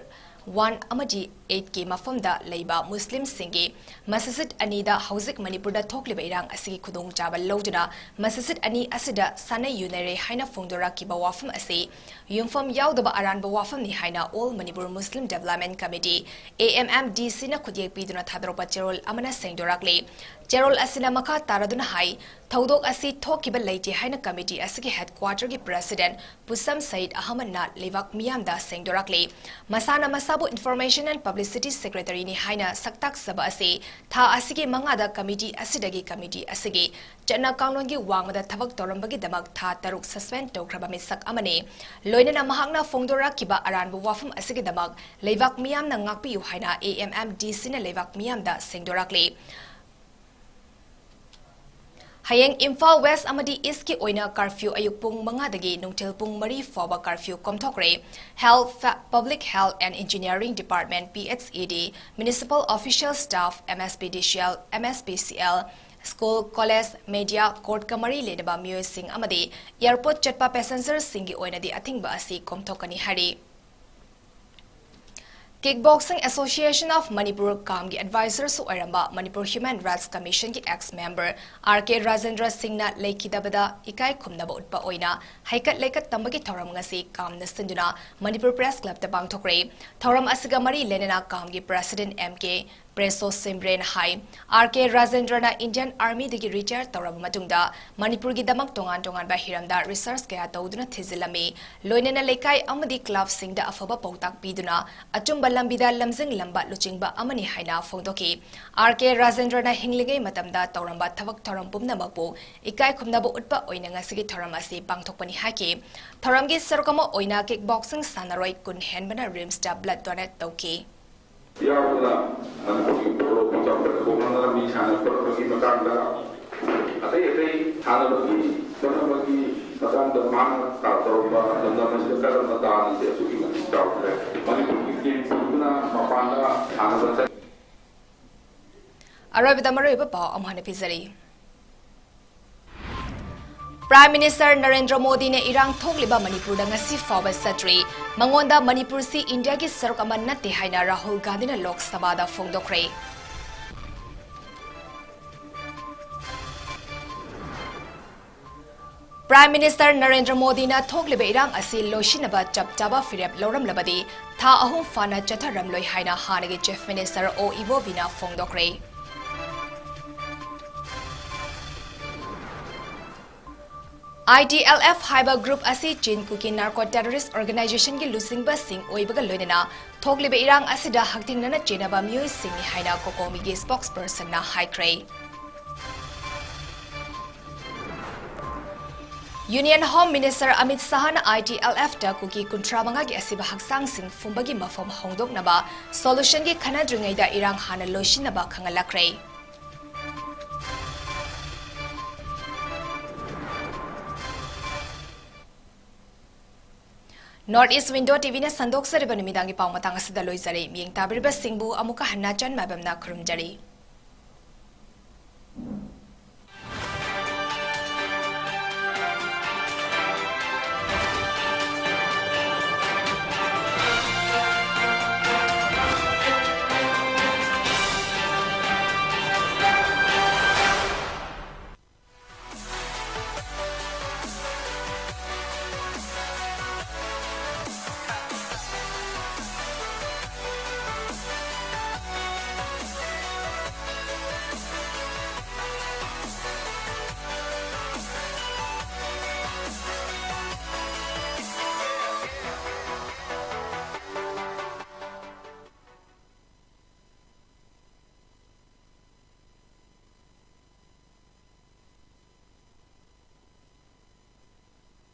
one ꯑꯃꯗꯤ eightꯀꯤ ꯃꯐꯝꯗ ꯂꯩꯕ ꯃꯨꯁꯂꯤꯝꯁꯤꯡꯒꯤ ꯃꯁꯖꯤꯗ ꯑꯅꯤꯗ ꯍꯧꯖꯤꯛ ꯃꯅꯤꯄꯨꯔꯗ ꯊꯣꯛꯂꯤꯕ ꯏꯔꯥꯡ ꯑꯁꯤꯒꯤ ꯈꯨꯗꯣꯡꯆꯥꯕ ꯂꯧꯗꯨꯅ ꯃꯁꯖꯤꯗ ꯑꯅꯤ ꯑꯁꯤꯗ ꯁꯥꯟꯅ ꯌꯨꯅꯔꯦ ꯍꯥꯏꯅ ꯐꯣꯡꯗꯣꯔꯛꯈꯤꯕ ꯋꯥꯐꯝ ꯑꯁꯤ ꯌꯨꯝꯐꯝ ꯌꯥꯎꯗꯕ ꯑꯔꯥꯟꯕ ꯋꯥꯐꯝꯅꯤ ꯍꯥꯏꯅ All Manipur Muslim Development Committee, A M M D Cꯅ ꯈꯨꯠꯌꯦꯛ ꯄꯤꯗꯨꯅ ꯊꯥꯗꯣꯔꯛꯄ ꯆꯦꯔꯣꯜ ꯑꯃꯅ ꯁꯦꯡꯗꯣꯔꯛꯂꯤ꯫ ꯆꯦꯔꯣꯜ ꯑꯁꯤꯅ ꯃꯈꯥ ꯇꯥꯔꯗꯨꯅ ꯍꯥꯏ, ꯊꯧꯗꯣꯛ ꯑꯁꯤ ꯊꯣꯛꯈꯤꯕ ꯂꯩꯇꯦ ꯍꯥꯏꯅ committee ꯑꯁꯤꯒꯤ headquarterꯒꯤ president ꯄꯨꯁꯝ ꯁꯌꯤꯗ ꯑꯍꯃꯗꯅ ꯂꯩꯕꯥꯛ ꯃꯤꯌꯥꯝꯗ ꯁꯦꯡꯗꯣꯔꯛꯂꯤ꯫ ꯃꯁꯥꯅ ꯃꯁꯥꯕꯨ Information and Publicity Secretaryꯅꯤ ꯍꯥꯏꯅ ꯁꯛꯇꯥꯛꯆꯕ ꯑꯁꯤ ꯊꯥ ꯑꯁꯤꯒꯤ ꯃꯉꯥꯗ committee ꯑꯁꯤꯗꯒꯤ committee ꯑꯁꯤꯒꯤ ꯆꯠꯅ ꯀꯥꯡꯂꯣꯟꯒꯤ ꯋꯥꯡꯃꯗ ꯊꯕꯛ ꯇꯧꯔꯝꯕꯒꯤꯗꯃꯛ ꯊꯥ ꯇꯔꯨꯛ suspend ꯇꯧꯈ꯭ꯔꯕ ꯃꯤꯁꯛ ꯑꯃꯅꯤ꯫ ꯂꯣꯏꯅꯅ ꯃꯍꯥꯛꯅ ꯐꯣꯡꯗꯣꯔꯛꯈꯤꯕ ꯑꯔꯥꯟꯕ ꯋꯥꯐꯝ ꯑꯁꯤꯒꯤꯗꯃꯛ ꯂꯩꯕꯥꯛ ꯃꯤꯌꯥꯝꯅ ꯉꯥꯛꯄꯤꯌꯨ ꯍꯥꯏꯅ A M M D Cꯅ ꯂꯩꯕꯥꯛ ꯃꯤꯌꯥꯝꯗ ꯁꯦꯡꯗꯣꯔꯛꯂꯤ꯫ ꯍꯌꯦꯡ ꯏꯝꯐꯥꯜ West ꯑꯃꯗꯤ Eastꯀꯤ ꯑꯣꯏꯅ curfew ꯑꯌꯨꯛ ꯄꯨꯡ ꯃꯉꯥꯗꯒꯤ ꯅꯨꯡꯊꯤꯜ ꯄꯨꯡ ꯃꯔꯤ ꯐꯥꯎꯕ curfew ꯀꯣꯝꯊꯣꯛꯈ꯭ꯔꯦ꯫ Health, Fa-, Public Health and Engineering Department, P H E D, Municipal Official Staff, M S P D C L, M S P C L, school, college, media, ꯀꯣꯔꯠꯀ ꯃꯔꯤ ꯂꯩꯅꯕ ꯃꯤꯑꯣꯏꯁꯤꯡ ꯑꯃꯗꯤ ꯑꯦꯌꯔꯄꯣꯔꯠ ꯆꯠꯄ ꯄꯦꯁꯦꯟꯖꯔꯁꯤꯡꯒꯤ ꯑꯣꯏꯅꯗꯤ ꯑꯊꯤꯡꯕ ꯑꯁꯤ ꯀꯣꯝꯊꯣꯛꯀꯅꯤ ꯍꯥꯏꯔꯤ꯫ Kickboxing Association of Manipur, ꯀꯥꯝꯒꯤ ꯑꯦꯗꯚꯥꯏꯖꯔꯁꯨ ꯑꯣꯏꯔꯝꯕ ꯃꯅꯤꯄꯨꯔ ꯍ꯭ꯌꯨꯃꯦꯟ ꯔꯥꯏꯠꯁ ꯀꯃꯤꯁꯟꯒꯤ ex member R K Rajendra ꯁꯤꯡꯅ ꯂꯩꯈꯤꯗꯕꯗ ꯏꯀꯥꯏ ꯈꯨꯝꯅꯕ ꯎꯠꯄ ꯑꯣꯏꯅ ꯍꯩꯀꯠ ꯂꯩꯀꯠ ꯇꯝꯕꯒꯤ ꯊꯧꯔꯝ ꯉꯁꯤ ꯀꯥꯝꯅ ꯁꯤꯟꯗꯨꯅ ꯃꯅꯤꯄꯨꯔ ꯄ꯭ꯔꯦꯁ ꯀ꯭ꯂꯕꯇ ꯄꯥꯡꯊꯣꯛꯈ꯭ꯔꯦ꯫ ꯊꯧꯔꯝ ꯑꯁꯤꯒ ꯃꯔꯤ ꯂꯩꯅꯅ ꯀꯥꯝꯒꯤ ꯄ꯭ꯔꯦꯁꯤꯗꯦꯟꯠ ꯑꯦꯝ ꯀꯦ ꯄ꯭ꯔꯦꯁꯣ ꯁꯤꯝꯔꯦꯟ ꯍꯥꯏ, ꯑꯥꯔ ꯀꯦ ꯔꯥꯖꯦꯟꯗ꯭ꯔꯅ ꯏꯟꯗꯤꯌꯟ ꯑꯥꯔꯃꯤꯗꯒꯤ ꯔꯤꯇꯥꯌꯔ ꯇꯧꯔꯕ ꯃꯇꯨꯡꯗ ꯃꯅꯤꯄꯨꯔꯒꯤꯗꯃꯛ ꯇꯣꯉꯥꯟ ꯇꯣꯉꯥꯟꯕ ꯍꯤꯔꯝꯗ ꯔꯤꯁꯔꯆ ꯀꯌꯥ ꯇꯧꯗꯨꯅ ꯊꯤꯖꯤꯜꯂꯝꯃꯤ꯫ ꯂꯣꯏꯅꯅ ꯂꯩꯀꯥꯏ ꯑꯃꯗꯤ ꯀ꯭ꯂꯕꯁꯤꯡꯗ ꯑꯐꯕ ꯄꯥꯎꯇꯥꯛ ꯄꯤꯗꯨꯅ ꯑꯆꯨꯝꯕ ꯂꯝꯕꯤꯗ ꯂꯝꯖꯤꯡꯂꯝꯕ ꯂꯨꯆꯤꯡꯕ ꯑꯃꯅꯤ ꯍꯥꯏꯅ ꯐꯣꯡꯗꯣꯛꯈꯤ꯫ ꯑꯥꯔ ꯀꯦ ꯔꯥꯖꯦꯟꯗ꯭ꯔꯅ ꯍꯤꯡꯂꯤꯉꯩ ꯃꯇꯝꯗ ꯇꯧꯔꯝꯕ ꯊꯕꯛ ꯊꯧꯔꯝ ꯄꯨꯝꯅꯃꯛꯄꯨ ꯏꯀꯥꯏ ꯈꯨꯝꯅꯕ ꯎꯠꯄ ꯑꯣꯏꯅ ꯉꯁꯤꯒꯤ ꯊꯧꯔꯝ ꯑꯁꯤ ꯄꯥꯡꯊꯣꯛꯄꯅꯤ ꯍꯥꯏꯈꯤ꯫ ꯊꯧꯔꯝꯒꯤ ꯁꯔꯨꯛ ꯑꯃ ꯑꯣꯏꯅ ꯀꯤꯛ ꯕꯣꯛꯁꯤꯡ ꯁꯥꯟꯅꯔꯣꯏ ꯀꯨꯟ ꯍꯦꯟꯕꯅ ꯔꯤꯝꯁꯇ ꯕ꯭ꯂꯗ ꯗꯣꯅꯦꯠ ꯇꯧꯈꯤ꯫ ꯌꯥꯎꯗꯨꯅ ꯃꯅꯤꯄꯨꯔꯒꯤ ꯄꯣꯂꯣꯕꯨ ꯆꯥꯎꯈꯠ ꯈꯣꯡꯅꯅꯕ ꯃꯤ ꯁꯥꯟꯅ ꯈꯣꯠꯅꯕꯒꯤ ꯃꯇꯥꯡꯗ, ꯑꯇꯩ ꯑꯇꯩ ꯁꯥꯟꯅꯕꯒꯤ ꯈꯣꯠꯅꯕꯒꯤ ꯃꯇꯥꯡꯗ ꯃꯍꯥꯛꯅ ꯇꯧꯔꯝꯕ ꯂꯝꯗꯝ ꯑꯁꯤꯗ ꯀꯔꯝꯕ ꯗꯥꯟ ꯑꯁꯤ ꯑꯁꯨꯛꯀꯤ ꯃꯇꯤꯛ ꯆꯥꯎꯈ꯭ꯔꯦ꯫ ꯃꯅꯤꯄꯨꯔꯒꯤ ꯇꯤꯝ ꯄꯨꯗꯨꯅ ꯃꯄꯥꯟꯗ ꯁꯥꯟꯅꯕ ꯆꯠ ꯑꯔꯣꯏꯕꯗ ꯃꯔꯨꯑꯣꯏꯕ ꯄꯥꯎ ꯑꯃꯨꯛ ꯍꯟꯅ ꯄꯤꯖꯔꯤ꯫ ꯄ꯭ꯔꯥꯏꯝ ꯃꯤꯅꯤꯁꯇꯔ ꯅꯔꯦꯟꯗ꯭ꯔ ꯃꯣꯗꯤꯅ ꯏꯔꯥꯡ ꯊꯣꯛꯂꯤꯕ ꯃꯅꯤꯄꯨꯔꯗ ꯉꯁꯤ ꯐꯥꯎꯕ ꯆꯠꯇ꯭ꯔꯤ꯫ ꯃꯉꯣꯟꯗ ꯃꯅꯤꯄꯨꯔꯁꯤ ꯏꯟꯗꯤꯌꯥꯒꯤ ꯁꯔꯨꯛ ꯑꯃ ꯅꯠꯇꯦ ꯍꯥꯏꯅ ꯔꯥꯍꯨꯜ ꯒꯥꯟꯙꯤꯅ ꯂꯣꯛ ꯁꯚꯥꯗ ꯐꯣꯡꯗꯣꯛꯈ꯭ꯔꯦ꯫ ꯄ꯭ꯔꯥꯏꯝ ꯃꯤꯅꯤꯁꯇꯔ ꯅꯔꯦꯟꯗ꯭ꯔ ꯃꯣꯗꯤꯅ ꯊꯣꯛꯂꯤꯕ ꯏꯔꯥꯡ ꯑꯁꯤ ꯂꯣꯏꯁꯤꯟꯅꯕ ꯆꯞ ꯆꯥꯕ ꯐꯤꯔꯦꯞ ꯂꯧꯔꯝꯂꯕꯗꯤ ꯊꯥ ꯑꯍꯨꯝ ꯐꯥꯅ ꯆꯠꯊꯔꯝꯂꯣꯏ ꯍꯥꯏꯅ ꯍꯥꯟꯅꯒꯤ ꯆꯤꯐ ꯃꯤꯅꯤꯁꯇꯔ ꯑꯣ ꯏꯕꯣꯕꯤꯅ ꯐꯣꯡꯗꯣꯛꯈ꯭ꯔꯦ꯫ ꯑꯥꯏ ꯇꯤ ꯑꯦꯜ ꯑꯦꯐ ꯍꯥꯏꯕ ꯒ꯭ꯔꯨꯞ ꯑꯁꯤ ꯆꯤꯟ ꯀꯨꯀꯤ ꯅꯥꯔꯀꯣ ꯇꯦꯔꯣꯔꯤꯁ ꯑꯣꯔꯒꯅꯥꯏꯖꯦꯁꯟꯒꯤ ꯂꯨꯆꯤꯡꯕꯁꯤꯡ ꯑꯣꯏꯕꯒ ꯂꯣꯏꯅꯅ ꯊꯣꯛꯂꯤꯕ ꯏꯔꯥꯡ ꯑꯁꯤꯗ ꯍꯛꯊꯦꯡꯅꯅ ꯆꯦꯟꯅꯕ ꯃꯤꯑꯣꯏꯁꯤꯡꯅꯤ ꯍꯥꯏꯅ ꯀꯣꯀꯣꯃꯤꯒꯤ ꯁ꯭ꯄꯣꯛꯁꯄꯔꯁꯟꯅ ꯍꯥꯏꯈ꯭ꯔꯦ꯫ ꯌꯨꯅꯤꯌꯟ ꯍꯣꯝ ꯃꯤꯅꯤꯁꯇꯔ ꯑꯃꯤꯠ ꯁꯥꯍꯅ ꯑꯥꯏ ꯇꯤ ꯑꯦꯜ ꯑꯦꯐꯇ ꯀꯨꯀꯤ ꯀꯨꯟꯊ꯭ꯔꯥ ꯃꯉꯥꯒꯤ ꯑꯁꯤꯕ ꯍꯛꯆꯥꯡꯁꯤꯡ ꯐꯨꯝꯕꯒꯤ ꯃꯐꯝ ꯍꯣꯡꯗꯣꯛꯅꯕ ꯁꯣꯂꯨꯁꯟꯒꯤ ꯈꯟꯅꯗ꯭ꯔꯤꯉꯩꯗ ꯏꯔꯥꯡ ꯍꯥꯟꯅ ꯂꯣꯏꯁꯤꯟꯅꯕ ꯈꯪꯍꯜꯂꯛꯈ꯭ꯔꯦ꯫ North East Window ꯇꯤ ꯚꯤꯅ ꯁꯟꯗꯣꯛꯆꯔꯤꯕ ꯅꯨꯃꯤꯗꯥꯡꯒꯤ ꯄꯥꯎ ꯃꯇꯥꯡ ꯑꯁꯤꯗ ꯂꯣꯏꯖꯔꯦ꯫ ꯃꯤꯠꯌꯦꯡ ꯇꯥꯕꯤꯔꯤꯕꯁꯤꯡꯕꯨ ꯑꯃꯨꯛꯀ ꯍꯟꯅ ꯆꯟ ꯃꯥꯏꯕꯝꯅ ꯈꯨꯔꯨꯝꯖꯔꯤ꯫